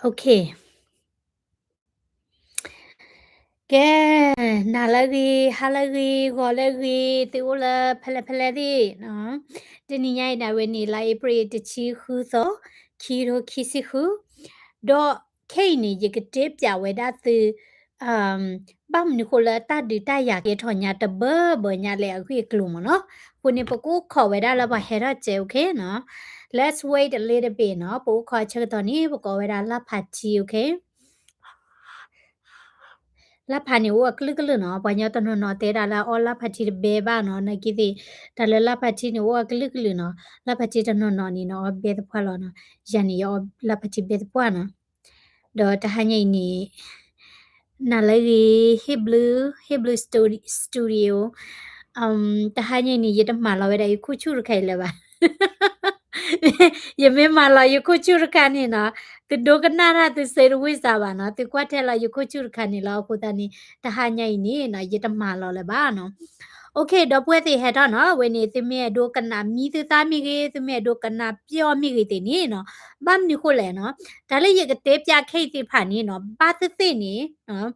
Okay. ကဲ, နၤလၢအဂ့ၤ, ဟါလၢအဂ့ၤ, ဂီၤလၢအဂ့ၤ, သုအိၣ်လၢဖဲလဲၣ်ဖဲလဲၣ်သ့ၣ်နီၤ. တနံၤညါအံၤန့ၣ် အဝဲန့ၣ် လါအ့ဖြ့ၣ်တဆံဃုသီ, ခံကထိခံဆံဃု, ဒီးခဲအံၤန့ၣ် ယကတဲပျးဝဲဒၣ်သု ဘၣ်မနုၤဃိလၢတၢ်ဒုးတၢ်ယၤကဲထီၣ်ညါတဘၢဘၢညါလဲၣ်အဂ့ၢ်အကျိၤမ့ၢ်နီၤ. အဃိန့ၣ် ပကအိၣ်ခိးဝဲဒၣ်လၢပှၤဟဲထီၣ်စဲး okay နီၤ. Let's wait a little bit နီၤ. ပအိၣ်ခိးအဆၢကတီၢ်န့ၣ် ပကိးဝဲဒၣ်လၢ်ဖးထံ okay. လၢ်ဖးန့ၣ်အိၣ်အကလုာ်ကလုာ်နီၤ. ပှၤကညီတနီၤနီၤတဲဒၣ်လၢအီလၢ်ဖးထံတဘဲဘၣ်နီၤ. နာ်က့သ့ၣ် တၢ်လၢလၢ်ဖးထံန့ၣ် အိၣ်အကလုာ်ကလုာ်နီၤ. လၢ်ဖးထံတနီၤနီၤန့ၣ်နီၤ အီဘဲသပှၢ်လီၤနီၤ. ယၤန့ၣ် ယအီလၢ်ဖးထံဘဲသပှၢ်နီၤ. ဒီးတဟါညါအံၤန့ၣ် နၤလၢအဂ့ၤ ဟ့ၣ်ဘျုး ဟ့ၣ်ဘျုး studio, တဟါညါအံၤန့ၣ် ယတမၤလီၤဝဲဒၣ်ယခိၣ်ဆူၣ်တခါအံၤလၢၤဘၣ်. ယမ့ၢ်မၤလီၤယခိၣ်ဆူၣ်တခါန့ၣ်နီၤ, သုဒိကနၣ်တၢ်သုစ့တဝံၣ်စးဘၣ်နီၤ, သုကွၢ်ထဲလီၤယခိၣ်ဆူၣ်တခါန့ၣ်လီၤ. အဃိသတးန့ၣ် တဟါညါအံၤန့ၣ်နီၤ ယတမၤလီၤလၢၤဘၣ်နီၤ. Okay ဒီပုၢ်ဝဲၢ်သ့ၣ်ဟဲထီၣ်နီၤ, အဝဲန့ၣ် သုမ့ၢ်အဲၣ်ဒိးကနၣ်မံသုသးမ့ၢ်ဂ့ၤ, သုမ့ၢ်အဲၣ်ဒိးကနၣ်ပျီမ့ၢ်ဂ့ၤသ့ၣ်န့ၣ်နီၤ, ဘၣ်မနုၤဃိလဲၣ်နီၤ, တၢ်လၢယကတဲပျးခဲအံၤသ့ၣ်တဖၣ်န့ၣ်နီၤ, ဘၣ်သ့ၣ်သ့ၣ်န့ၣ်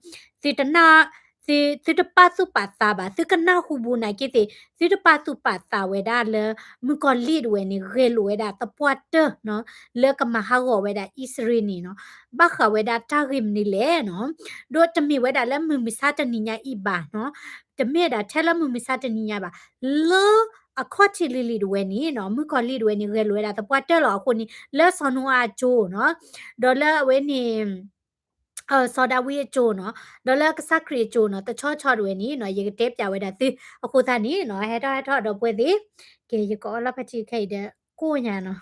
သုတနၢ် သု သုတပာ်သူၣ်ပာ်သးဘၣ်, သုကနၢ်ဟူဘူးနာ်က့သ့ၣ် သုတပာ်သူၣ်ပာ်သးဝဲဒၣ်လၢ မုၣ်ကီၤလံၢ်တဝဲန့ၣ် ဂဲၤလိာ်ဝဲဒၣ်သပှၢ်တၢၢ်နီၤ, လၢကမၤဟးဂီၤဝဲဒၣ်အံၣ်စရ့လးန့ၣ်နီၤ, ဘၣ်ဃးဝဲဒၣ်တၢ်ဂ့ၢ်မနုၤလဲၣ်နီၤ, ဒီးတမ့ၢ်ဝဲဒၣ်လၢမုၢ်မဆါတနံၤညါအံၤဘၣ်နီၤ, တမ့ၢ်ဒၣ်ထဲလၢမုၢ်မဆါတနံၤညါဘၣ်, လၢအခီၣ်ထံးလံၤလံၤတဝဲန့ၣ်နီၤ, မုၣ်ကီၤလံၢ်တဝဲန့ၣ် ဂဲၤလိာ်ဝဲဒၣ်သပှၢ်တၢၢ်လီၤ. အဃိန့ၣ် လၢစီၤနိအၤအစိၤနီၤ, ဒီးလၢအဝဲန့ၣ် စီၤဒၤဝံးအစိၤနီၤ, ဒီးလၢကစၢ်ခရံာ်အစိၤနီၤ, တဆီဆီတဝဲန့ၣ်နီၤ, ယကတဲပျးဝဲဒၣ်သု, အဃိသတးန့ၣ်နီၤ, ဟဲထီၣ်ဟဲထီၣ်ဒီပုၢ်ဝဲၢ်သ့ၣ်, ကဲ ယကအီလၢ်ဖးထံခဲအံၤဒီး ကိၢ်ညါနီၤ.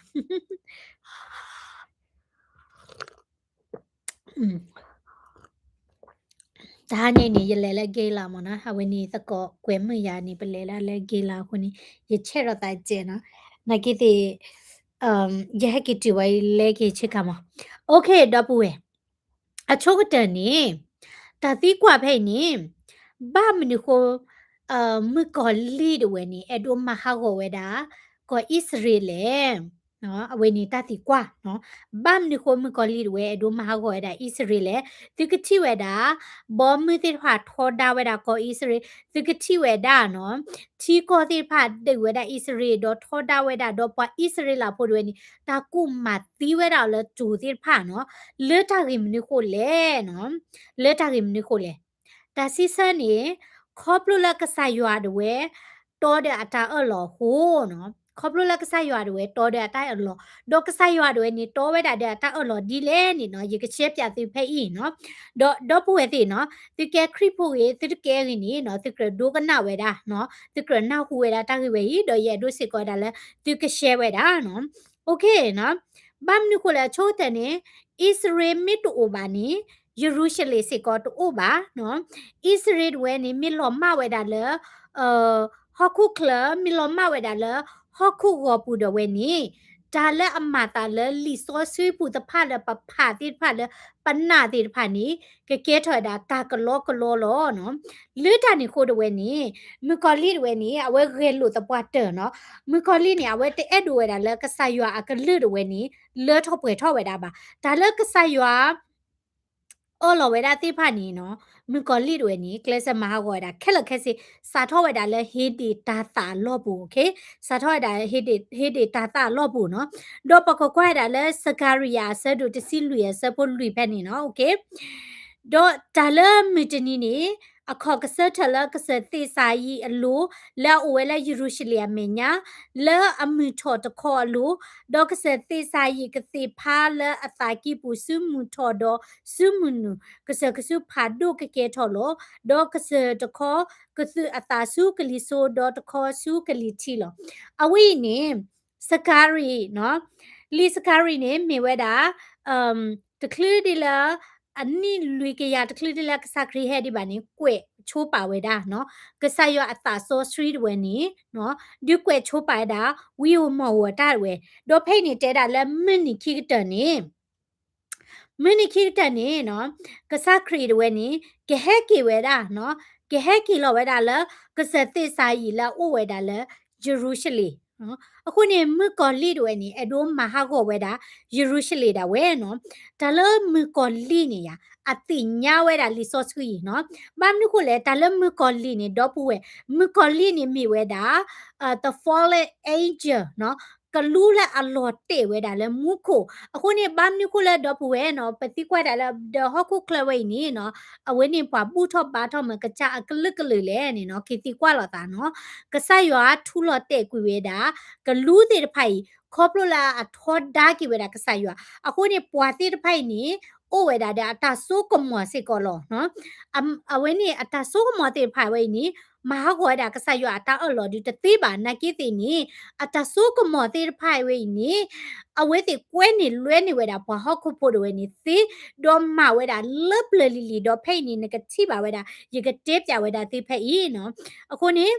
တဟါညါအံၤန့ၣ် ယလဲၤလၢ gala မ့ၢ်နီၤ, အဝဲန့ၣ်သကိးကွဲးမုာ်ယၤန့ၣ် ပလဲၤလၢ gala အဃိန့ၣ် ယဆဲးထီၣ်သးစဲးနီၤ, နာ်က့သ့ၣ် ယဟဲက့ၤတုၤဝဲလၢက့ၤဆ့ကၤမး. Okay ဒီပုၢ်ဝဲၢ်, အဆိကတၢၢ်န့ၣ် တၢ်သံကွၢ်ဖဲအံၤန့ၣ် ဘၣ်မနုၤဃိ မုၣ်ကီၤလံၢ်တဝဲန့ၣ် အဲၣ်ဒိးမၤဟးဂီၤဝဲဒၣ် ကီၢ်အံၣ်စရ့လးလဲၣ်. အဝဲန့ၣ်တၢ်သံကွၢ်, ဘၣ်မနုၤဃိမုၣ်ကီၤလံၢ်တဝဲအဲၣ်ဒိးမၤဟးဂီၤဝဲဒၣ်အံၣ်စရ့လးလဲၣ်. သုကထံၣ်ဝဲဒၣ် ဘီမုၢ်သ့ၣ်တဖၣ်ထီဒါဝဲဒၣ်ကီၢ်အံၣ်စရ့လး, သုကထံၣ်ဝဲဒၣ်နီၤ, ထံကီၢ်သ့ၣ်တဖၣ်ဒုးဝဲဒၣ်အံၣ်စရ့လး ဒီးထီဒါဝဲဒၣ် ဒီးပှၤအံၣ်စရ့လးဖိတဝဲန့ၣ် တၢ်ကူၣ်မၤသံဝဲဒၣ်အီၤလၢတိၤသ့ၣ်တဖၣ်နီၤ, လၢတၢ်ဂ့ၢ်မနုၤဃိလဲၣ်နီၤ, လၢတၢ်ဂ့ၢ်မနုၤဃိလဲၣ်. တၢ်စံးဆၢန့ၣ် ခီဖျိလၢကစၢ်ယွၤတဝဲ တီဒီးအတၢ်အၢၣ်လီၤအဃိနီၤ, ခီဖျိလၢကစၢ်ယွၤတဝဲတီဒီးအတၢ်အၢၣ်လီၤ, ဒီးကစၢ်ယွၤတဝဲန့ၣ် တီဝဲဒၣ်ဒီးအတၢ်အၢၣ်လီၤဒ်လဲၣ်န့ၣ်နီၤ, ယကရှဲပၠးသုဖဲအံၤနီၤ. ဒီးဒီပုၢ်ဝဲၢ်သ့ၣ်နီၤ, သုကဲခရံာ်ဖိဂ့ၤ, သုတကဲဂ့ၤန့ၣ်နီၤ, သုကြၢးဒိကနၣ်ဝဲဒၣ်နီၤ, သုကြၢးနၢ်ဟူဝဲဒၣ်တၢ်ဂ့ၢ်ဝဲအံၤ, ဒီးယအဲၣ်ဒိးစ့ၢ်ကီးဝဲဒၣ်လၢ သုကရှဲဝဲဒၣ်နီၤ. Okay နီၤ, ဘၣ်မနုၤဃိလဲၣ် အဆိကတၢၢ်န့ၣ် အံၣ်စရ့လးမ့ၢ်တအိၣ်ဘၣ်န့ၣ် ယရူၤၡလ့ၣ်စ့ၢ်ကီးတအိၣ်ဘၣ်နီၤ. အံၣ်စရ့လးတဝဲန့ၣ် မ့ၢ်လီၤမၢ်ဝဲဒၣ်လၢ ဟီၣ်ခိၣ်ချၢ, မ့ၢ်လီၤမၢ်ဝဲဒၣ်လၢ ဟီၣ်ခိၣ်ဂီၤပူၤဒီးဝဲန့ၣ်, တၢ်လၢအမၤသးလၢလံာ်စီဆှံပူၤတဖၣ်လၢပဖးသ့ၣ်တဖၣ်လၢပနာ်သ့ၣ်တဖၣ်န့ၣ် ကကဲထီၣ်ဝဲဒၣ်တၢ်ကလီကလီလီၤနီၤ. လၢတၢ်န့ၣ်အဃိတဝဲန့ၣ် မုၣ်ကီၤလံၢ်တဝဲန့ၣ် အဝဲဂဲၤလိာ်သပှၢ်တၢၢ်နီၤ. မုၣ်ကီၤလံၢ်န့ၣ် အဝဲတအဲၣ်ဒိးဝဲဒၣ်လၢကစၢ်ယွၤအကလုၢ်တဝဲန့ၣ် လၢထီၣ်ပှဲၤထီၣ်ဝဲဒၣ်ဘၣ်. တၢ်လၢကစၢ်ယွၤ အၢၣ်လီၤဝဲဒၣ်သ့ၣ်တဖၣ်န့ၣ်နီၤ, မုၣ်ကီၤလံၢ်တဝဲန့ၣ် ကျဲးစၢးမၤဟးဂီၤဝဲဒၣ်ခဲလၢာ်ခဲဆ့, စးထီၣ်ဝဲဒၣ်လၢဟ့ဒ့ၣ်တၤသၣ်အလီၢ်ပူၤ, okay, စးထီၣ်ဝဲဒၣ် ဟ့ဒ့ၣ်တၤသၣ်အလီၢ်ပူၤနီၤ. ဒီးပကကွၢ်ဝဲဒၣ်လၢစကၤရံယၤ အဆၢဒိၣ်တဆံလွံၢ် အဆၢဖိလွံၢ်ဖဲန့ၣ်နီၤ, okay. ဒီးတၢ်လၢမုၢ်တနံၤန့ၣ် အခီၣ်ကဆၢထၢၣ်လၢကစၢၢ်သ့းစၤယံးအလိၤ လၢအအိၣ်ဝဲလၢယရူၤၡလ့ၣ်အမဲာ်ညါ လၢအမုၢ်ထီၣ်တခီအလိၤ, ဒီးကစၢၢ်သ့းစၤယံးကသ့ၣ်ဖးလၢအသးကံၢ်ပူၤ ဆူမုၢ်ထီၣ်ဒီးဆူမုၢ်နုာ်, ကစၢၢ်ကဆူဖးဒိၣ်ကကဲထီၣ်လီၤ. ဒီးကစၢၢ်တခီကသုးအသးဆူကလံၤစိး ဒီးတခီဆူကလံၤထံးလီၤ. အဝဲအံၤန့ၣ် စကၤရံနီၤ, လံာ်စကၤရံန့ၣ် မ့ၢ်ဝဲဒၣ် တချုးဒ်လၢ အနံၣ်လွံၢ်ကယၤတချုးဒ်လၢကစၢ်ခရံာ်ဟဲဒံးဘၣ်န့ၣ် ကွဲးဆိပာ်ဝဲဒၣ်နီၤ, ကစၢ်ယွၤအသးစီဆှံတဝဲန့ၣ် ဒုးကွဲးဆိပာ်ဝဲဒၣ် ဝံဧိၤမီၢ်ဧိၤအတၢ်တဝဲ, ဒီးဖဲအံၤန့ၣ်တဲဒၣ်လၢမုၢ်နံၤခံကတၢၢ်န့ၣ် မုၢ်နံၤခံကတၢၢ်န့ၣ်နီၤ, ကစၢ်ခရံာ်တဝဲန့ၣ် ကဟဲက့ၤဝဲဒၣ်နီၤ, ကဟဲက့ၤလီၤဝဲဒၣ်လၢ ကစၢၢ်သ့းစၤယံးလၢအအိၣ်ဝဲဒၣ်လၢ ယရူၤၡလ့ၣ် အဃိန့ၣ် မုၣ်ကီၤလံၢ်တဝဲန့ၣ် အဲၣ်ဒိးမၤဟးဂီၤဝဲဒၣ် ယရူၤၡလ့ၣ်ဒၣ်ဝဲနီၤ. တၢ်လၢမုၣ်ကီၤလံၢ်န့ၣ်ယါ အသ့ၣ်ညါဝဲဒၣ်လံာ်စီဆှံနီၤ. ဘၣ်မနုၤဃိလဲၣ် တၢ်လၢမုၣ်ကီၤလံၢ်န့ၣ် ဒီပုၢ်ဝဲၢ် မုၣ်ကီၤလံၢ်န့ၣ်မ့ၢ်ဝဲဒၣ် the fallen angel နီၤ, ကလူလၢအလီၤတဲာ်ဝဲဒၣ်လၢမူခိၣ်. အဃိန့ၣ် ဘၣ်မနုၤဃိလၢဒီပုၢ်ဝဲၢ်နီၤ ပသံကွၢ်ဒၣ်လၢဒီးဟီၣ်ခိၣ်ချၢဝဲအံၤန့ၣ်နီၤ, အဝဲန့ၣ်ပှၤဘူၣ်ထီၣ်ဘါထီၣ်မ့ၢ်ကစၢ်အကလုာ်ကလုာ်လဲၣ်န့ၣ်နီၤ, ကသံကွၢ်လိာ်သးနီၤ. ကစၢ်ယွၤထူလီၤတဲာ်ကွံာ်ဝဲဒၣ် ကလူသ့ၣ်တဖၣ်အံၤ ခီဖျိလၢအထီဒါက့ၤဝဲဒၣ်ကစၢ်ယွၤ. အဃိန့ၣ် ပှၤသ့ၣ်တဖၣ်အံၤန့ၣ် အိၣ်ဝဲဒၣ်ဒီးအတၢ်စိကမီၤစ့ၢ်ကီးလီၤ. အဝဲန့ၣ် အတၢ်စိကမီၤသ့ၣ်တဖၣ်ဝဲအံၤန့ၣ် မၤဟးဂီၤဝဲဒၣ်ကစၢ်ယွၤအတၢ်အၢၣ်လီၤဒုးတသ့ဘၣ်. နာ်က့သ့ၣ်န့ၣ် အတၢ်စိကမီၤသ့ၣ်တဖၣ်ဝဲအံၤန့ၣ် အဝဲသ့ၣ်ကွဲန့ၢ်လွဲန့ၢ်ဝဲဒၣ်ပှၤဟီၣ်ခိၣ်ဖိတဝဲန့ၣ်သ့, ဒီးမၤဝဲဒၣ်လၢပျၢၤလံၤလံၤ, ဒီးဖဲအံၤန့ၣ် နကထံၣ်ဘၣ်ဝဲဒၣ် ယကတဲပၠးဝဲဒၣ်သုဖဲအံၤနီၤ. အဃိန့ၣ်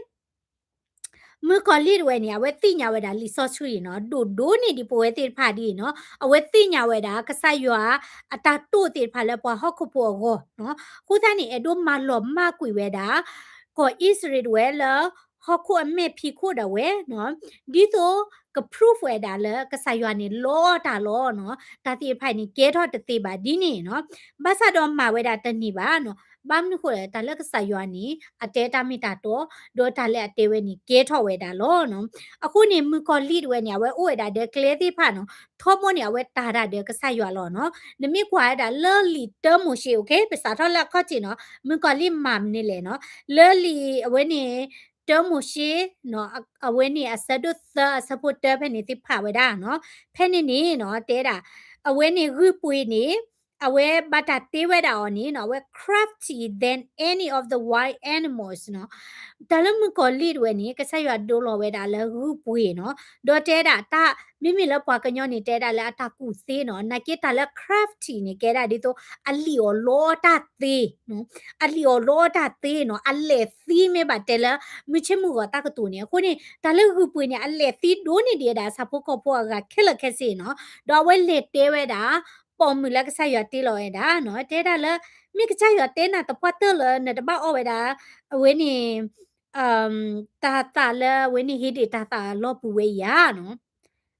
မုၣ်ကီၤလံၢ်တဝဲန့ၣ် အဝဲသ့ၣ်ညါဝဲဒၣ်လံာ်စီဆှံနီၤ, ဒိၣ်ဒိၣ်န့ၢ်ဒံးပဝဲသ့ၣ်တဖၣ်ဒ်အံၤနီၤ, အဝဲသ့ၣ်ညါဝဲဒၣ် ကစၢ်ယွၤအတၢ်တိာ်သ့ၣ်တဖၣ်လၢပှၤဟီၣ်ခိၣ်ဖိအဂီၢ်နီၤ. အဃိသတးန့ၣ် အဲၣ်ဒိးမၤလီၤမၢ်ကွံာ်ဝဲဒၣ် ကီၢ်အံၣ်စရ့လးတဝဲလၢ ဟီၣ်ခိၣ်အမဲာ်ဖံးခိၣ်ဒၣ်ဝဲနီၤ, ဒ်သိးက prove ဝဲဒၣ်လၢကစၢ်ယွၤန့ၣ်လီတၢ်လီၤနီၤ. တၢ်သ့ၣ်တဖၣ်န့ၣ် ကဲထီၣ်တသ့ဘၣ်ဒ်န့ၣ်နီၤ. ဘၣ်ဆၣ်ဒီးမၤဝဲဒၣ်တန့ၢ်ဘၣ်နီၤ. ဘၣ်မနုၤဃိလဲၣ် တၢ်လၢကစၢ်ယွၤန့ၣ် အတဲတၢ်မ့ၢ်တၢ်တီ, ဒီးတၢ်လၢအတဲဝဲန့ၣ် ကဲထီၣ်ဝဲဒၣ်လီၤနီၤ. အဃိန့ၣ် မုၣ်ကီၤလံၢ်တဝဲန့ၣ် အဝဲအိၣ်ဝဲဒၣ်ဒီးကျဲသ့ၣ်တဖၣ်နီၤ, ထီဘိန့ၣ် အဝဲတၢ်တၢ်ဒီးကစၢ်ယွၤလီၤနီၤ. နမ့ၢ်ကွၢ်ဝဲဒၣ်လၢလံာ်တၢမိၤၡ့ okay, ပစးထီၣ်လၢအခီၣ်ထံးနီၤ, မုၣ်ကီၤလံၢ်မၤမနုၤလဲၣ်နီၤ. လၢလံာ်အဝဲန့ၣ် တၢမိၤၡ့နီၤ, အဝဲန့ၣ်အဆၢဒိၣ်သၢအဆၢဖိတၢဖဲန့ၣ်သ့ၣ်ဖးဝဲဒၣ်နီၤ. ဖဲန့ၣ်န့ၣ်နီၤ တဲဒၣ် အဝဲန့ၣ်ဂုၢ်ပှ့ၤန့ၣ် အဝဲဘၣ်တၢ်တ့ဝဲဒၣ်အီၤန့ၣ်နီၤ, အဝဲ crafty than any of the wild animals နီၤ. တၢ်လၢမုၣ်ကီၤလံၢ်တဝဲန့ၣ် ကစၢ်ယွၤဒိလီၤဝဲဒၣ်လၢဂုၢ်ပှ့ၤနီၤ. ဒီးတဲဒၣ်တၢ် မ့မ့ၢ်လၢပှၤကညီန့ၣ် တဲဒၣ်လၢအတၢ်ကူၣ်သ့နီၤ. နာ်က့တၢ်လၢ crafty န့ၣ် ကဲဒၣ်ဒ်သိး အလံာ်အီၤလီတၢ်သ့ အလံာ်အီၤလီတၢ်သ့နီၤ, အလဲၤသံမ့ၢ်ဘၣ်တဲလၢ မုၢ်ဆ့ၣ်မုၢ်ဂီၤတၢ်ကတိၤန့ၣ်. အဃိန့ၣ် တၢ်လၢဂုၢ်ပှ့ၤန့ၣ် အလဲၤသံဒိၣ်န့ၢ်ဒံးဝဲဒၣ်ဆၣ်ဖိကီၢ်ဖိအဂၤခဲလၢာ်ခဲဆ့နီၤ. ဒီးအဝဲလဲၤတဲဝဲဒၣ် ပိာ်မုၣ်လၢကစၢ်ယွၤတ့လီၤဝဲဒၣ်နီၤ, တဲဒၣ်လၢ မ့ၢ်ကစၢ်ယွၤတဲနၤသပှၢ်တၢၢ်လၢနတဘၣ်အီၣ်ဝဲဒၣ် အဝဲန့ၣ် တၢ်သးလၢအဝဲန့ၣ်ဟ့ဒံးတၢ်သးလီၤပူၤဝဲအံၤဧါနီၤ.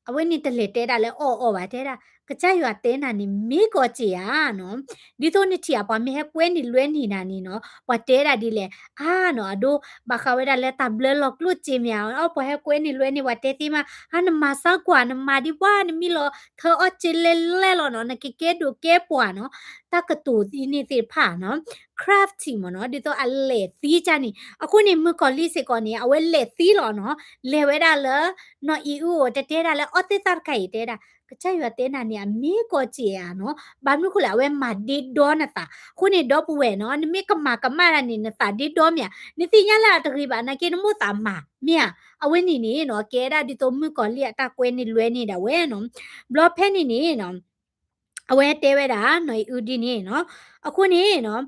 အဝဲန့ၣ်တလဲၤတဲဒၣ်လၢအီၣ်အီၣ်ဘၣ်, တဲဒၣ် ကစၢ်ယွၤတဲနၤန့ၣ် မ့ၢ်ကီးစ့ၢ်ဧါနီၤ. ဒ်သိးနထံၣ်ဧါ ပှၤမ့ၢ်ဟဲကွဲန့ၢ်လွဲန့ၢ်နၤန့ၣ်နီၤ, ပှၤတဲဒၣ်ဒ်လဲၣ် အါနီၤ, အဒိ ဘၣ်ဃးဝဲဒၣ်လၢတၢ်ဘျၢလီၤကျိၣ်စ့မ့ၢ်ဧါ, အီ ပှၤဟဲကွဲန့ၢ်လွဲန့ၢ် ပှၤတဲသ့မး, အါ နမၤစၢ်ကွၢ် နမၤဒံးပှၤ နမံလီၤထၢအီၣ်စ့လဲၣ်လဲၣ်လီၤနီၤ, နကကဲဒိၣ်ကဲပှၢ်နီၤ. တၢ်ကတိၤသ့န့ၣ်သ့ၣ်တဖၣ်နီၤ crafty မ့ၢ်နီၤ, ဒ်သိးအလဲၤသံကၢ်န့ၣ်. အဃိန့ၣ် မုၣ်ကီၤလံၢ်စ့ၢ်ကီးန့ၣ် အဝဲလဲၤသံလီၤနီၤ, လဲၤဝဲဒၣ်လၢ နီၢ်အံၤအုအိၣ် တတဲဒၣ်လၢအီၣ်သ့ၣ်သၣ်တခါအံၤ တဲဒၣ် ကစၢ်ယွၤတဲနၤန့ၣ် အမ့ၢ်ကီးစ့ၢ်ဧါနီၤ. ဘၣ်မနုၤဃိလဲၣ် အဝဲမၤဒ့ဒီနသး. အဃိန့ၣ် ဒီပုၢ်ဝဲၢ်နီၤ နမ့ၢ်ကမၤကမၣ်တၢ်န့ၣ် နသးဒ့ဒီမ့ၢ်ဧါ, နသ့ၣ်ညါလၢအတဂ့ၤဘၣ် နာ်က့နမိၣ်သးမၤ မ့ၢ်ဧါ. အဝဲန့ၣ်န့ၣ်နီၤ ကဲဒၣ်ဒ်သိးမုၣ်ကီၤလံၢ်အတၢ်ကွဲန့ၢ်လွဲန့ၢ်ဒၣ်ဝဲနီၤ. ဘျီဖဲန့ၣ်န့ၣ်နီၤ အဝဲတဲဝဲဒၣ်နီၤ အံၤအုဒ်န့ၣ်နီၤ. အဃိန့ၣ်နီၤ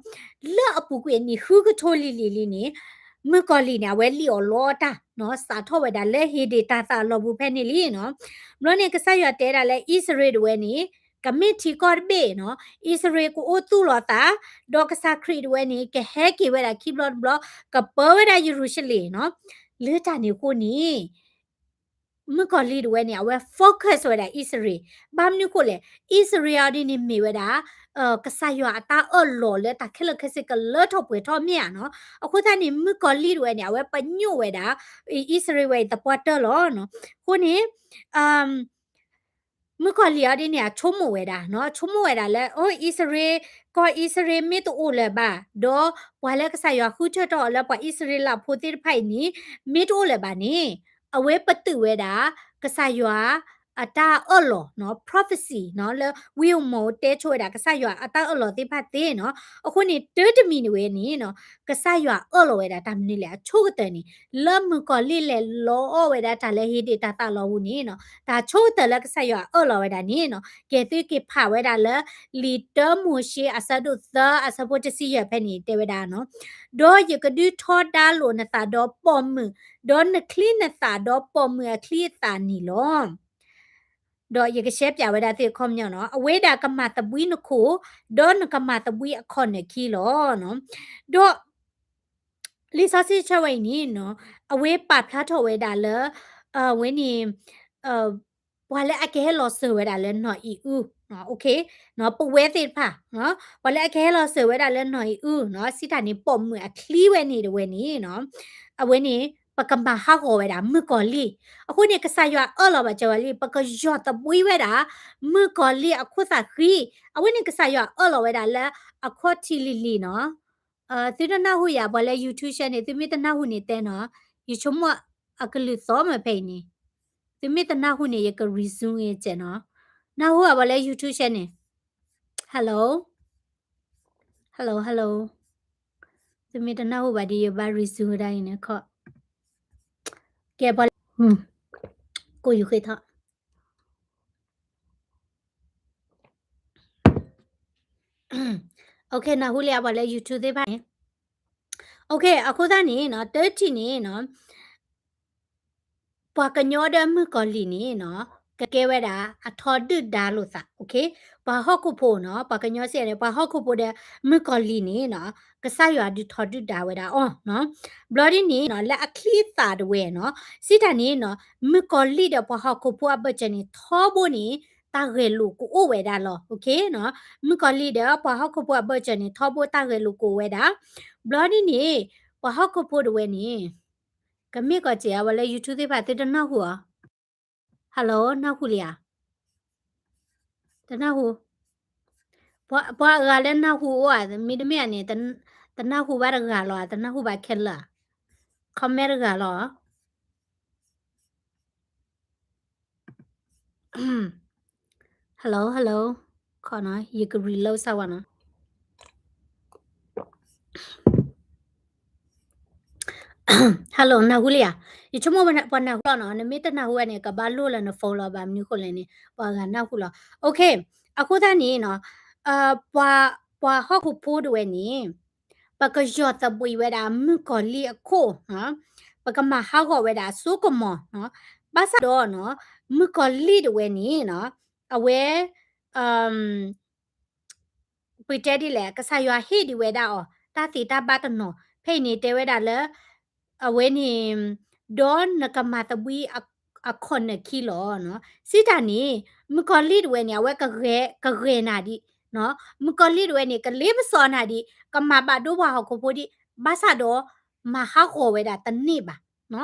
လၢအပူၤကွံာ်အနံၣ်ဃုကထိလံၤလံၤလံၤန့ၣ် မုၣ်ကီၤလံၢ်န့ၣ် အဝဲလံၣ်အီၤလီတၢ်နီၤ စးထီၣ်ဝဲဒၣ်လၢဟ့ဒ့ၣ်တၢ်သးအလီၢ်ပူၤဖဲန့ၣ်လံနီၤ. ဘျီန့ၣ် ကစၢ်ယွၤတဲဒၣ်လၢအံၣ်စရ့လးတဝဲန့ၣ် ကမ့ၢ်ထံကီၢ်တဘ့ၣ်နီၤ အံၣ်စရ့လးကအိၣ်သူၣ်လီၤသး ဒီးကစၢ်ခရံာ်တဝဲန့ၣ် ကဟဲက့ၤဝဲဒၣ်ခံဘျီတဘျီ ကပၢဝဲဒၣ်ယရူၤၡလ့ၣ်နီၤ. လၢတၢ်န့ၣ်အဃိန့ၣ် မုၣ်ကီၤလံၢ်တဝဲန့ၣ် အဝဲ focus ဝဲဒၣ်အံၣ်စရ့လး. ဘၣ်မနုၤဃိလဲၣ် အံၣ်စရ့လးအီၤဒ်န့ၣ်မ့ၢ်ဝဲဒၣ် ကစၢ်ယွၤအတၢ်အၢၣ်လီၤလၢတၢ်ခဲလၢာ်ခဲဆ့ကလၢထီၣ်ပှဲၤထီၣ်မ့ၢ်ဧါနီၤ. အဃိသတးန့ၣ် မုၣ်ကီၤလံၢ်တဝဲန့ၣ် အဝဲပညိၣ်ဝဲဒၣ် အံၣ်စရ့လးဝဲအံၤသပှၢ်တၢၢ်လီၤ. အဃိန့ၣ် မုၣ်ကီၤလံၢ်အီၤဒ်န့ၣ် အဆိကမိၣ်ဝဲဒၣ်နီၤ, အဆိကမိၣ်ဝဲဒၣ်လၢ အိ အံၣ်စရ့လး, ကီၢ်အံၣ်စရ့လးမ့ၢ်တအိၣ်လၢၤဘၣ်, ဒီးပှၤလၢကစၢ်ယွၤဃုထၢထီၣ်အီၤလၢပှၤအံၣ်စရ့လးဖိသ့ၣ်တဖၣ်အံၤန့ၣ် မ့ၢ်တအိၣ်လၢၤဘၣ်န့ၣ်, အဝဲပတုာ်ဝဲဒၣ် ကစၢ်ယွၤအတၢ်အၢၣ်လီၤနီၤ, prophecy နီၤ, လၢဝံဧိၤမီၤဧိၤတဲဆိဝဲဒၣ် ကစၢ်ယွၤအတၢ်အၢၣ်လီၤသ့ၣ်တဖၣ်သ့နီၤ. အဃိန့ၣ် တၢ်တမံၤန့ၣ်ဝဲန့ၣ်နီၤ, ကစၢ်ယွၤအၢၣ်လီၤဝဲဒၣ်တၢ်မနုၤလဲၣ် အဆိကတၢၢ်န့ၣ် လၢမုၣ်ကီၤလံၢ်လဲၤလီအီၣ်ဝဲဒၣ်တၢ်လၢဟ့ဒ့ၣ်တၢ်သးလီၤပူၤန့ၣ်နီၤ, တၢ်ဆိကတၢၢ်လၢကစၢ်ယွၤအၢၣ်လီၤဝဲဒၣ်န့ၣ်နီၤ, ကဲသုက့ၤဖးဝဲဒၣ်လၢ လံာ်တၢမိၤၡ့အဆၢဒိၣ်သၢအဆၢဖိတဆံယဲၢ်ဖဲန့ၣ်တဲဝဲဒၣ်နီၤ, ဒီးယကဒုးထီဒါလိာ်နသးဒီးပိာ်မုၣ်, ဒီးနချံနသၣ်ဒီးပိာ်မုၣ်အချံအသၣ်န့ၣ်လီၤ. ဒီးယကရှဲပၠးဝဲဒၣ်သုအခီပညီနီၤ, အဝဲဒၣ်ကမၤသဘှံးနခိၣ်, ဒီးနကမၤသဘှံးအခီၣ်နၢၣ်ခံလီၤ. ဒီး လံာ်စီဆှံဆၢဝဲအံၤန့ၣ်နီၤ, အဝဲပာ်ဖျါထီၣ်ဝဲဒၣ်လၢ အဝဲန့ၣ် ပှၤလၢအကဟဲလီၤစၢၤဝဲဒၣ်လၢနီၢ်အံၤအု, ပဝဲသ့ၣ်တဖၣ် ပှၤလၢအကဟဲလီၤစၢၤဝဲဒၣ်လၢနီၢ်အံၤအုနီၤ စံးတၢ်န့ၣ် ပိာ်မုၣ်အချံဝဲန့ၣ်တဝဲန့ၣ်နီၤ အဝဲန့ၣ် ပကမၤဟးဂီၤဝဲဒၣ်မုၣ်ကီၤလံၢ်. အဃိန့ၣ် ကစၢ်ယွၤအၢၣ်လီၤဘၣ်စၢၤဝဲလံ ပကယီၢ်သဘှံးဝဲဒၣ် မုၣ်ကီၤလံၢ်အခိၣ်သၣ်ဃံ. အဝဲန့ၣ်ကစၢ်ယွၤအၢၣ်လီၤဝဲဒၣ်လၢအခီၣ်ထံးလံၤလံၤနီၤ. သုတနၢ်ဟူယၤ ပှၤလၢ YouTube channel န့ၣ် သုမ့ၢ်တနၢ်ဟူန့ၣ်တဲနီၤ, ယဆိကမိၣ်အကလုၢ်သီမ့ၢ်ဖဲအံၤန့ၣ်, သုမ့ၢ်တနၢ်ဟူန့ၣ် ယက resume ကဲနီၤ. နၢ်ဟူဧါ ပှၤလၢ YouTube channel န့ၣ်, hello hello hello, သုမ့ၢ်တနၢ်ဟူဘၣ်ဒီး ယဘၣ် resume ဝဲဒၣ်အံၤန့ၣ်ခီ, ကဲပှၤလၢ ကိးယူၤဃ့ထီၣ် OK နၢ်ဟူလံဧါ ပှၤလၢ YouTube သ့ၣ်တဖၣ်န့ၣ်, OK အဃိသတးန့ၣ်နီၤ တထံၣ်န့ၣ်နီၤ ပှၤကညီဒီးမုၣ်ကီၤလံၢ်န့ၣ်နီၤ ကကဲဝဲဒၣ်အထီဒုၣ်ဒါလိာ်သး OK, ပှၤဟီၣ်ခိၣ်ဖိနီၤ ပှၤကညီစံးန့ၣ် ပှၤဟီၣ်ခိၣ်ဖိဒီးမုၣ်ကီၤလံၢ်န့ၣ်နီၤ ကစၢ်ယွၤဒုးထီဒုၣ်ဒါဝဲဒၣ်အီၤနီၤ. ဘျီဒ်န့ၣ်နီၤ လၢအချံအသၣ်တဝဲနီၤ စံးတၢ်န့ၣ်နီၤ မုၣ်ကီၤလံၢ်ဒီးပှၤဟီၣ်ခိၣ်ဖိအဘၢၣ်စၢၤန့ၣ် ထီဘိန့ၣ် တၢ်ဂဲၤလိာ်ကအိၣ်ဝဲဒၣ်လီၤ OK နီၤ. မုၣ်ကီၤလံၢ်ဒီးပှၤဟီၣ်ခိၣ်ဖိအဘၢၣ်စၢၤန့ၣ် ထီဘိတၢ်ဂဲၤလိာ်ကအိၣ်ဝဲဒၣ်. ဘျီဒ်န့ၣ် ပှၤဟီၣ်ခိၣ်ဖိတဝဲန့ၣ် ကမ့ၢ်ကီးစ့ၢ်ဧါ ပှၤလၢ YouTube သ့ၣ်တဖၣ် သုတနၢ်ဟူဧါ, hello နၢ်ဟူလံဧါ, တနၢ်ဟူ, ပှၤအဂၤလၢနၢ်ဟူအိၣ်ဧါ, မ့တမ့ၢ်ဧါန့ၣ် တနၢ်ဟူဘၣ်တဂၤလီၤ, တနၢ်ဟူဘၣ်ခဲလၢာ်, comment တဂၤလီၤ. Hello hello, ခီနီၤ ယက reload စၢ်ဝဲနီၤ. Hello နၢ်ဟူလံဧါ, ယဆိကမိၣ်ပှၤနၢ်ဟူလီၤနီၤ, နမ့ၢ်တနၢ်ဟူဝဲန့ၣ် ကဘၣ်လိၣ်လၢန phone လီၤ, ဘၣ်မနုၤဃိလဲၣ်န့ၣ် ပှၤဂၤနၢ်ဟူလီၤ. OK, အဃိသတးန့ၣ်နီၤ ပှၤဟီၣ်ခိၣ်ဖိတဝဲန့ၣ် ပကယီၢ်သဘှံးဝဲဒၣ်မုၣ်ကီၤလံၢ်အခိၣ်, ပကမၤဟးဂီၤဝဲဒၣ်အစိကမီၤ, ဘၣ်ဆၣ်ဒီးနီၤ မုၣ်ကီၤလံၢ်တဝဲန့ၣ်နီၤ အဝဲ ပတဲဒ်လဲၣ် ကစၢ်ယွၤဟ့ၣ်ဒံးဝဲဒၣ်အီၤ တၢ်သ့တၢ်ဘၣ်တနီၤ, ဖဲအံၤန့ၣ်တဲဝဲဒၣ်လၢ အဝဲန့ၣ် ဒီးနကမၤသဘှံးအခီၣ်နၢၣ်ခံလီၤ. စံးတၢ်န့ၣ် မုၣ်ကီၤလံၢ်တဝဲန့ၣ် အဝဲကဂဲၤနၤဒံး, မုၣ်ကီၤလံၢ်တဝဲန့ၣ် ကလ့ပစီနၤဒံး, ကမၤဘၣ်ဒိပှၤဟီၣ်ခိၣ်ဖိဒံး, ဘၣ်ဆၣ်ဒီး မၤဟးဂီၤဝဲဒၣ်တန့ၢ်ဘၣ်